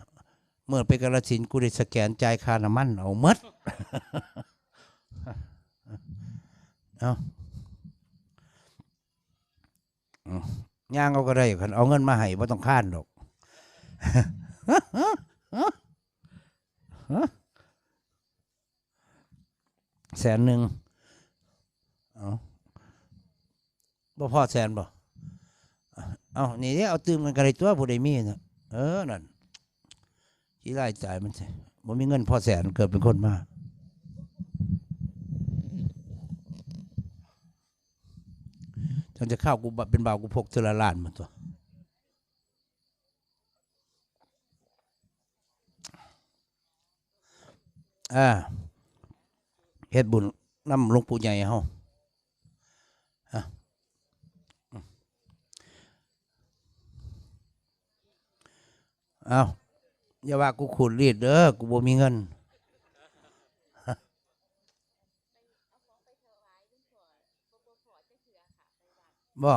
เมื่อไปกาฬสินธุ์ กูได้สแกนจ่ายค่าน้ำมันเอาหมด เอา อืม ย่างเอาก็ได้ คันเอาเงินมาให้ บ่ต้องค้านดอก แสนหนึ่ง เอา บ่พอแสนบ่ เอา นี่เด้ เอาตื่มกันก็ได้ตัว ผู้ใดมีน่ะ เออ นั่น ขี้ร้ายตายมันสิ บ่มีเงินพอแสน เกิดเป็นคนมา จังจะเข้ากูบะ เป็นบ่าวกูพกเทื่อละล้านมาตัว อ่า เฮ็ดบุญนำหลวงปู่ใหญ่เฮา อ่ะ เอ้า อย่าว่ากูขูดรีดเด้อ กูบ่มีเงิน บ่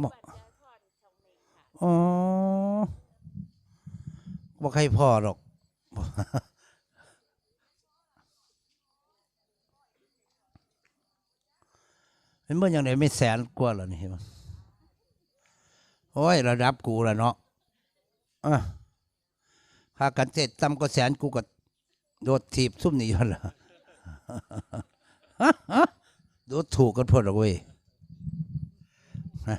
บ่ อ๋อ บ่ใครพอดอก เป็นเมื่อยังไงไม่แสนกว่าแล้วนี่ เห็นบ่ โอ้ย ระดับกูแล้วเนาะ อ่ะ พากันเจ็ดต่ำกว่าแสน กูก็โดดถีบซุ่มนี่อยู่หั่นล่ะ โดดถูกกันพอดอกเว้ย ฮะ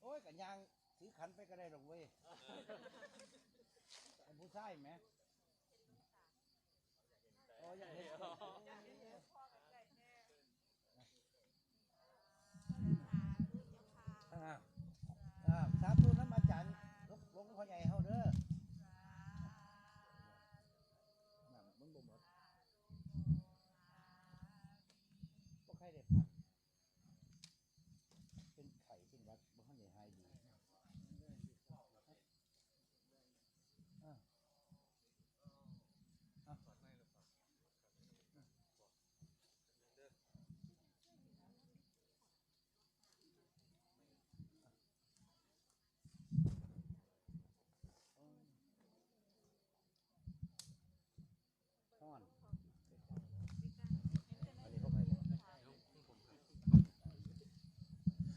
โอ้ย ก็ย่างถือขันไปก็ได้ดอกเว้ย เป็นผู้ชายแหม โอ้ย อยากเห็น อ่า อ่า สาธุนำอาจารย์ หลวง หลวงพ่อใหญ่เฮาเด้อ นั่นมันบ่หมด บ่ใครได้พัก เป็นไข้เป็นหวัด บ่ทันได้หายดี อ่า อ่า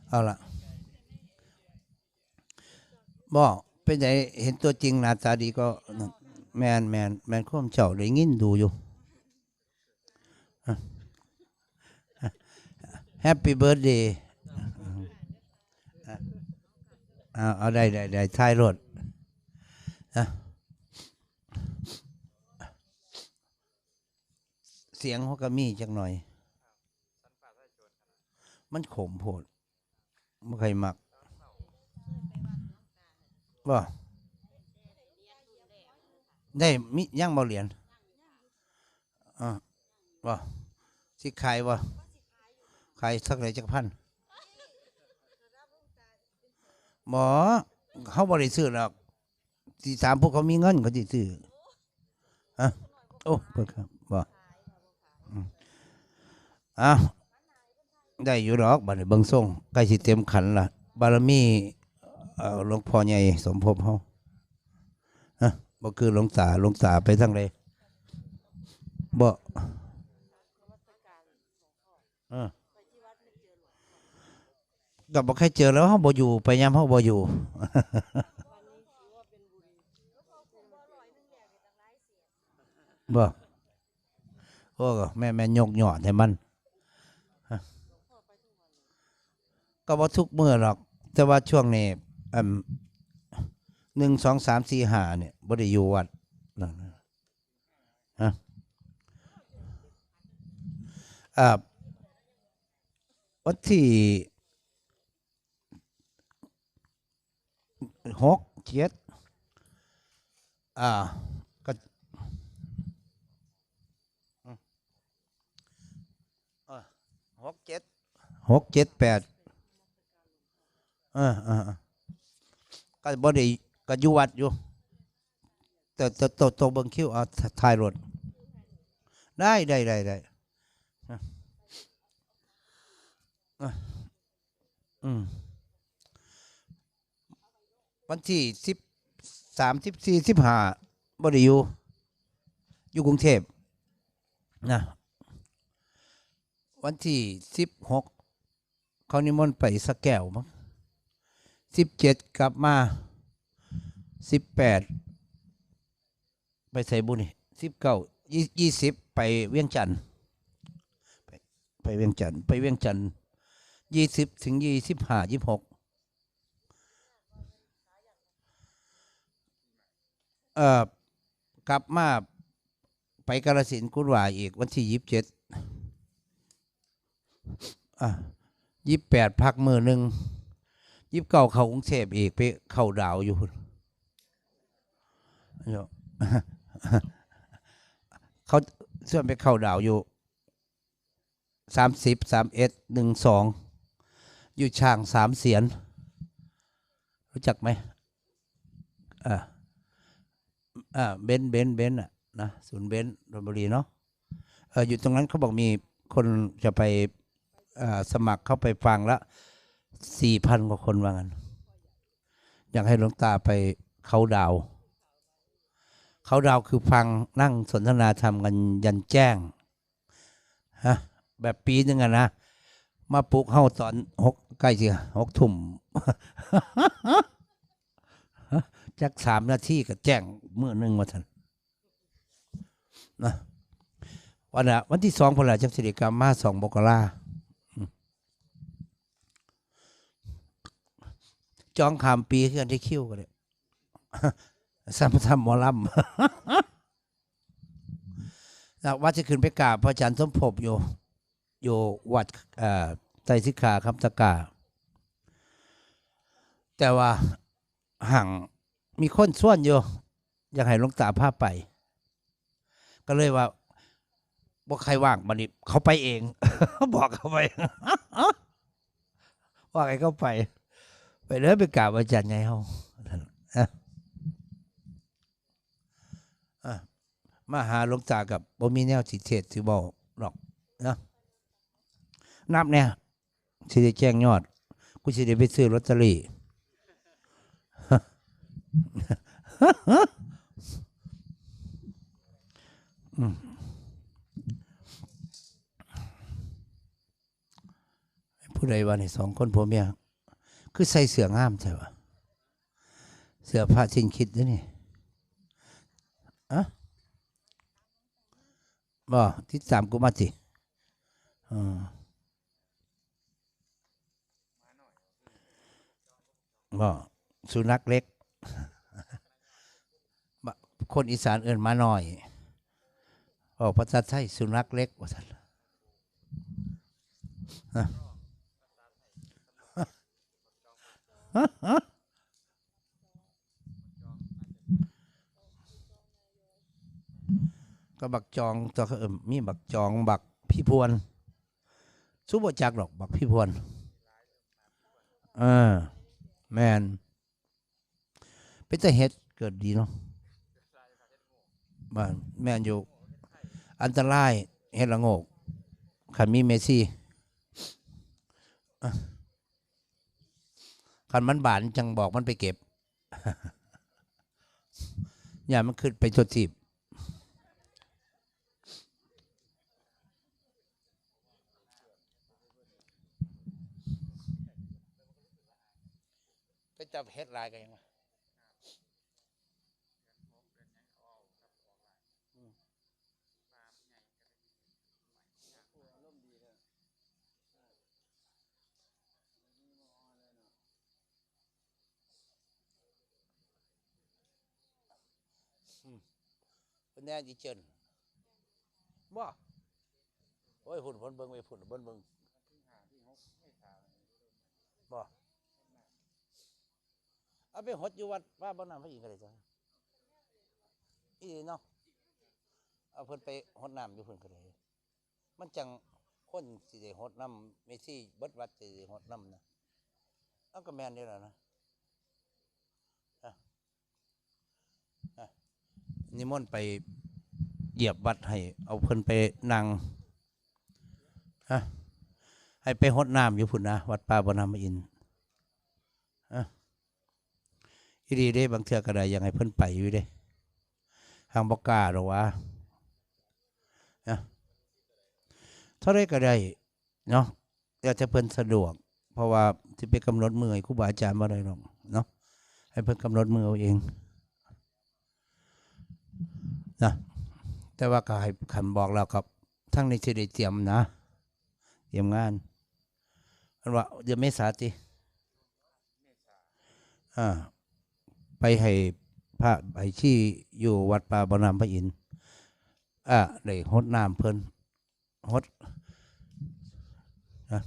เอาละ บ่ เป็นไง เห็นตัวจริงหน้าตาดีก็ แม่น แม่น แม่นความเจ้า ได้ยินดูอยู่ Happy birthday เอา เอา ได้ ได้ ได้ ถ่ายโลด อ่ะ เสียงเขาก็มีจักหน่อย มันขมโพด บ่ใครมัก บ่ ได้มียังบ่เหรียญ อ่า บ่ สิขายบ่ ขายสักไหนจักพัน บ่ เขาบ่ได้ซื้อหรอก สิถามพวกเขามีเงินเขาสิซื้อ ฮะ โอ้ เพิ่นครับ บ่ อืม อ้าว ได้อยู่ดอก บัดนี้เบิ่งทรง ใกล้สิเต็มขันละ บารมี เอ่อ หลวงพ่อใหญ่สมภพเฮา ฮะ บ่คือหลวงตา หลวงตาไปทางใด บ่ เออ ก็บ่เคยเจอแล้ว เฮาบ่อยู่ ไปยามเฮาบ่อยู่ บ่ โอ้ แม่ แม่ยกยอดให้มัน ฮะ ก็บ่ทุกมื้อหรอก แต่ว่าช่วงนี้ อัน หนึ่ง สอง สาม สี่ ห้า เนี่ย บ่ได้อยู่วัด นั่นนะ ฮะ อ่า วันที่ หก เจ็ด อ่า ก็ เออ หก เจ็ด หก เจ็ด แปด เออ เออ เออ ก็บ่ได้ ก็อยู่วัดอยู่ แต่ แต่ แต่ แต่เบิ่งคิว เอา ถ่ายรถ ได้ ได้ ได้ ได้ อ่ะ อ่ะ อืม วันที่สิบสาม สิบสี่ สิบห้า บ่ได้อยู่ อยู่กรุงเทพฯ นะ วันที่สิบหก เขานิมนต์ไปสระแก้วมั้ง สิบเจ็ด กลับมา สิบแปด ไปไสบุนี่ สิบเก้า ยี่ ยี่สิบ ไปเวียงจันทน์ ไป ไปเวียงจันทน์ ไปเวียงจันทน์ ยี่สิบ ถึง ยี่สิบห้า ยี่สิบหก เอ่อ กลับมา ไปกาฬสินธุ์กุดหว่าอีก วันที่ ยี่สิบเจ็ด อ่ะ ยี่สิบแปด พักมื้อหนึ่ง ยี่สิบเก้า เข้ากรุงเทพฯอีก ไปเข้าดาวอยู่พุ้น เนาะ เขาชวนไปเข้าดาวอยู่ สามสิบ สามเอ็ด หนึ่งสอง อยู่ช้างสามเสียน รู้จักไหม อ่า อ่า เบนซ์ เบนซ์ เบนซ์ อ่ะ นะ ศูนย์เบนซ์ธนบุรีเนาะ เออ อยู่ตรงนั้นเขาบอกมีคนจะไป อ่า สมัครเข้าไปฟังละ สี่พัน กว่าคนว่างั้น อยากให้หลวงตาไปเขาน์ดาวน์ เขาน์ดาวน์คือฟังนั่งสนทนาธรรมกันยันแจ้ง ฮะ แบบปีหนึ่งอะนะ มาปลุกเฮาตอน หก ใกล้สิ หกทุ่ม จักสามนาทีก็แจ้งมื้อหนึ่งว่าซั่น นะ วันน่ะ วันที่สองพุ้นล่ะ จังสิได้กลับมา สอง มกรา อืม จองข้ามปีคือกัน ได้คิวก็ได้ ซ้ำๆ หมอลำ นะ ว่าสิขึ้นไปกราบพระอาจารย์สมภพอยู่ อยู่วัด เอ่อ ไตรสิกขาคำตะกร้า แต่ว่า หั่งมีคนชวนอยู่ อยากให้หลวงตาพาไป ก็เลยว่า บ่ใครว่าง บัดนี้เขาไปเอง บอกเขาไป ว่าให้เขาไป ไปเลย ไปกราบอาจารย์ใหญ่เฮา นั่น อ่ะ อ่ะ มาหาหลวงตากับบ่มีแนวสิเทศน์สิเว้าหรอกนะ นับเนี่ย สิได้แจ้งยอด กูสิได้ไปซื้อลอตเตอรี่ อืม ผู้ใดวะนี่ สองคนผัวเมีย คือใส่เสื้องามแท้วะ เสื้อผ้าสิ้นคิดเด้อนี่ อะ บ่ ติดตามกูมาสิ อ่า บ่ สุนัขเล็ก บ่ คนอีสานเอิ้นหมาน้อย เว้าภาษาไทย สุนัขเล็ก ว่าซั่น ฮะ ฮะ ฮะ ก็บักจองตัวเขาเอิ้น มีบักจอง บักพี่พวน สูบ่จักดอกบักพี่พวน เออ แม่น เป็นตาเฮ็ดเกิดดีเนาะ บ้าน แม่นอยู่ อันตราย เฮ็ดละโงก คันมีเมสซี่ อ่ะ คันมันบานจั่งบอกมันไปเก็บ ย่านมันขึ้นไปทั่วทีป ไปจับเฮ็ดหลายกันยังวะ อืม อืม เป็นแนวอีเจิน บ่ โอ้ย พุ่น เพิ่นเบิ่งไปพุ่น เพิ่นเบิ่ง บ่ เอาไปหดอยู่วัดป่าบ่อน้ำพระอินทร์ก็ได้จ้ะ อีหลีเนาะ เอาเพิ่นไปหดน้ำอยู่พุ่นก็ได้ มันจั่งคนสิได้หดนำ เมสซี่เบิดวัดสิได้หดนำนะ เอาก็แม่นอยู่แล้วนะ อ่ะ อ่ะ นิมนต์ไปเหยียบวัดให้ เอาเพิ่นไปนั่ง ฮะ ให้ไปหดน้ำอยู่พุ่นนะ วัดป่าบ่อน้ำพระอินทร์ ฮะ อีหลีเด้ บางเทื่อก็ได้ อยากให้เพิ่นไปอยู่เด้ ทางบ่กล้าดอกวะ นะ เท่าใดก็ได้ เนาะ แล้วแต่เพิ่นสะดวก เพราะว่าสิไปกำหนดมื้อให้ครูบาอาจารย์บ่ได้ดอก เนาะ ให้เพิ่นกำหนดมื้อเอาเอง นะ แต่ว่าก็ให้ คันบอกแล้วก็ ทางนี้สิได้เตรียมนะ เตรียมงาน เพิ่นว่าเดือนเมษาติ อ่า ไปให้พระ ให้ชีอยู่วัดป่าบ่อน้ำพระอินทร์ อ่า ได้หดน้ำเพิ่น หด นะ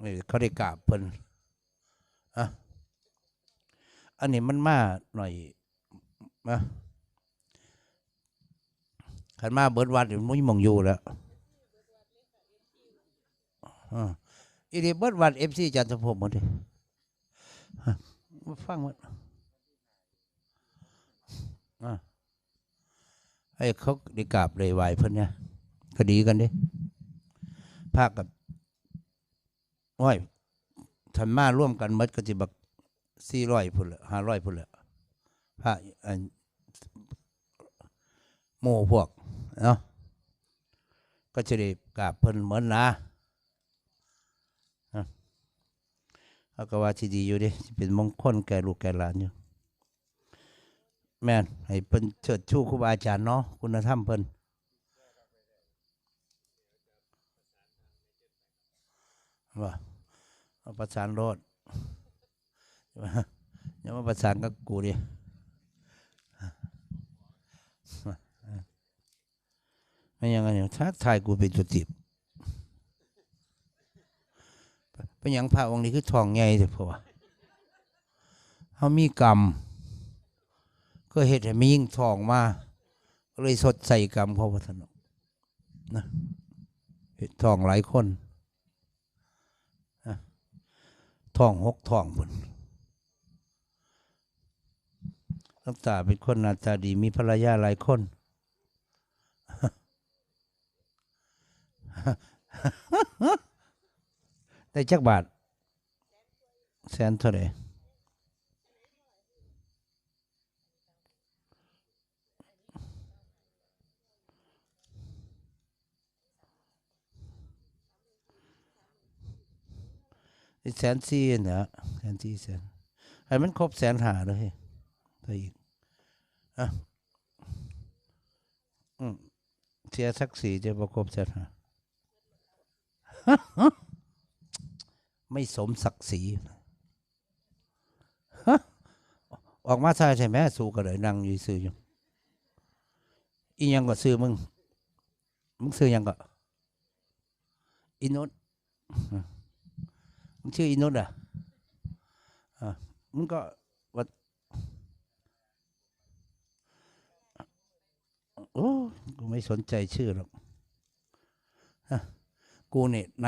นี่เขาได้กราบเพิ่น อ่ะ อันนี้มันมาหน่อย นะ คันมาเบิดวัดนี่มันบ่มีหม่องอยู่แล้ว อ่า อีนี่เบิดวัด เอฟซี อาจารย์สมภพหมดเลย ฮะ มาฟังหมด อ่า ให้เขาได้กราบได้ไหว้เพิ่นเนี่ย ก็ดีกันเด้ พระกับ โอ้ย ถ้ามาร่วมกันหมดก็สิบัก สี่ร้อย พุ้นแหละ ห้าร้อย พุ้นแหละ พระ อัน หมู่พวก เนาะ ก็สิได้กราบเพิ่นหมดนะ ฮะ เขาก็ว่าสิดีอยู่เด้ สิเป็นมงคลแก่ลูกแก่หลานอยู่ แม่น ให้เพิ่นเชิดชูครูบาอาจารย์เนาะ คุณธรรมเพิ่น ว่า เอาประสานโลด อย่ามาประสานกับกูดิ ไม่ยังไงเนี่ย ทักทายกูเป็นตัวติบ เป็นหยังพระองค์นี้คือท้องใหญ่แท้ เพราะว่า เฮามีกรรม ก็เฮ็ดให้มียิ่งท้องมา ก็เลยชดใช้กรรมเขา ว่าซั่นเนาะ นะ เฮ็ดท้องหลายคน นะ ท้องหกท้องพุ้น หลวงตาเป็นคนหน้าตาดี มีภรรยาหลายคน ได้จักบาท แสนเท่าใด อีกแสนสี่นะ แสนสี่แสน ให้มันครบแสนห้าเลย ได้อีก อ่ะ อืม เสียศักดิ์ศรีจะบ่ครบแสนห้า ไม่สมศักดิ์ศรี ออกมาใช่ใช่ไหม สูก็เลยนั่งอยู่ซื่ออยู่ อีหยังก็ชื่อมึง มึงชื่อหยังก็ อีนุช มึงชื่ออีนุชอ่ะ อ่ะ มึงก็ว่า โอ้ กูไม่สนใจชื่อหรอก ฮะ กูเนี่ยใน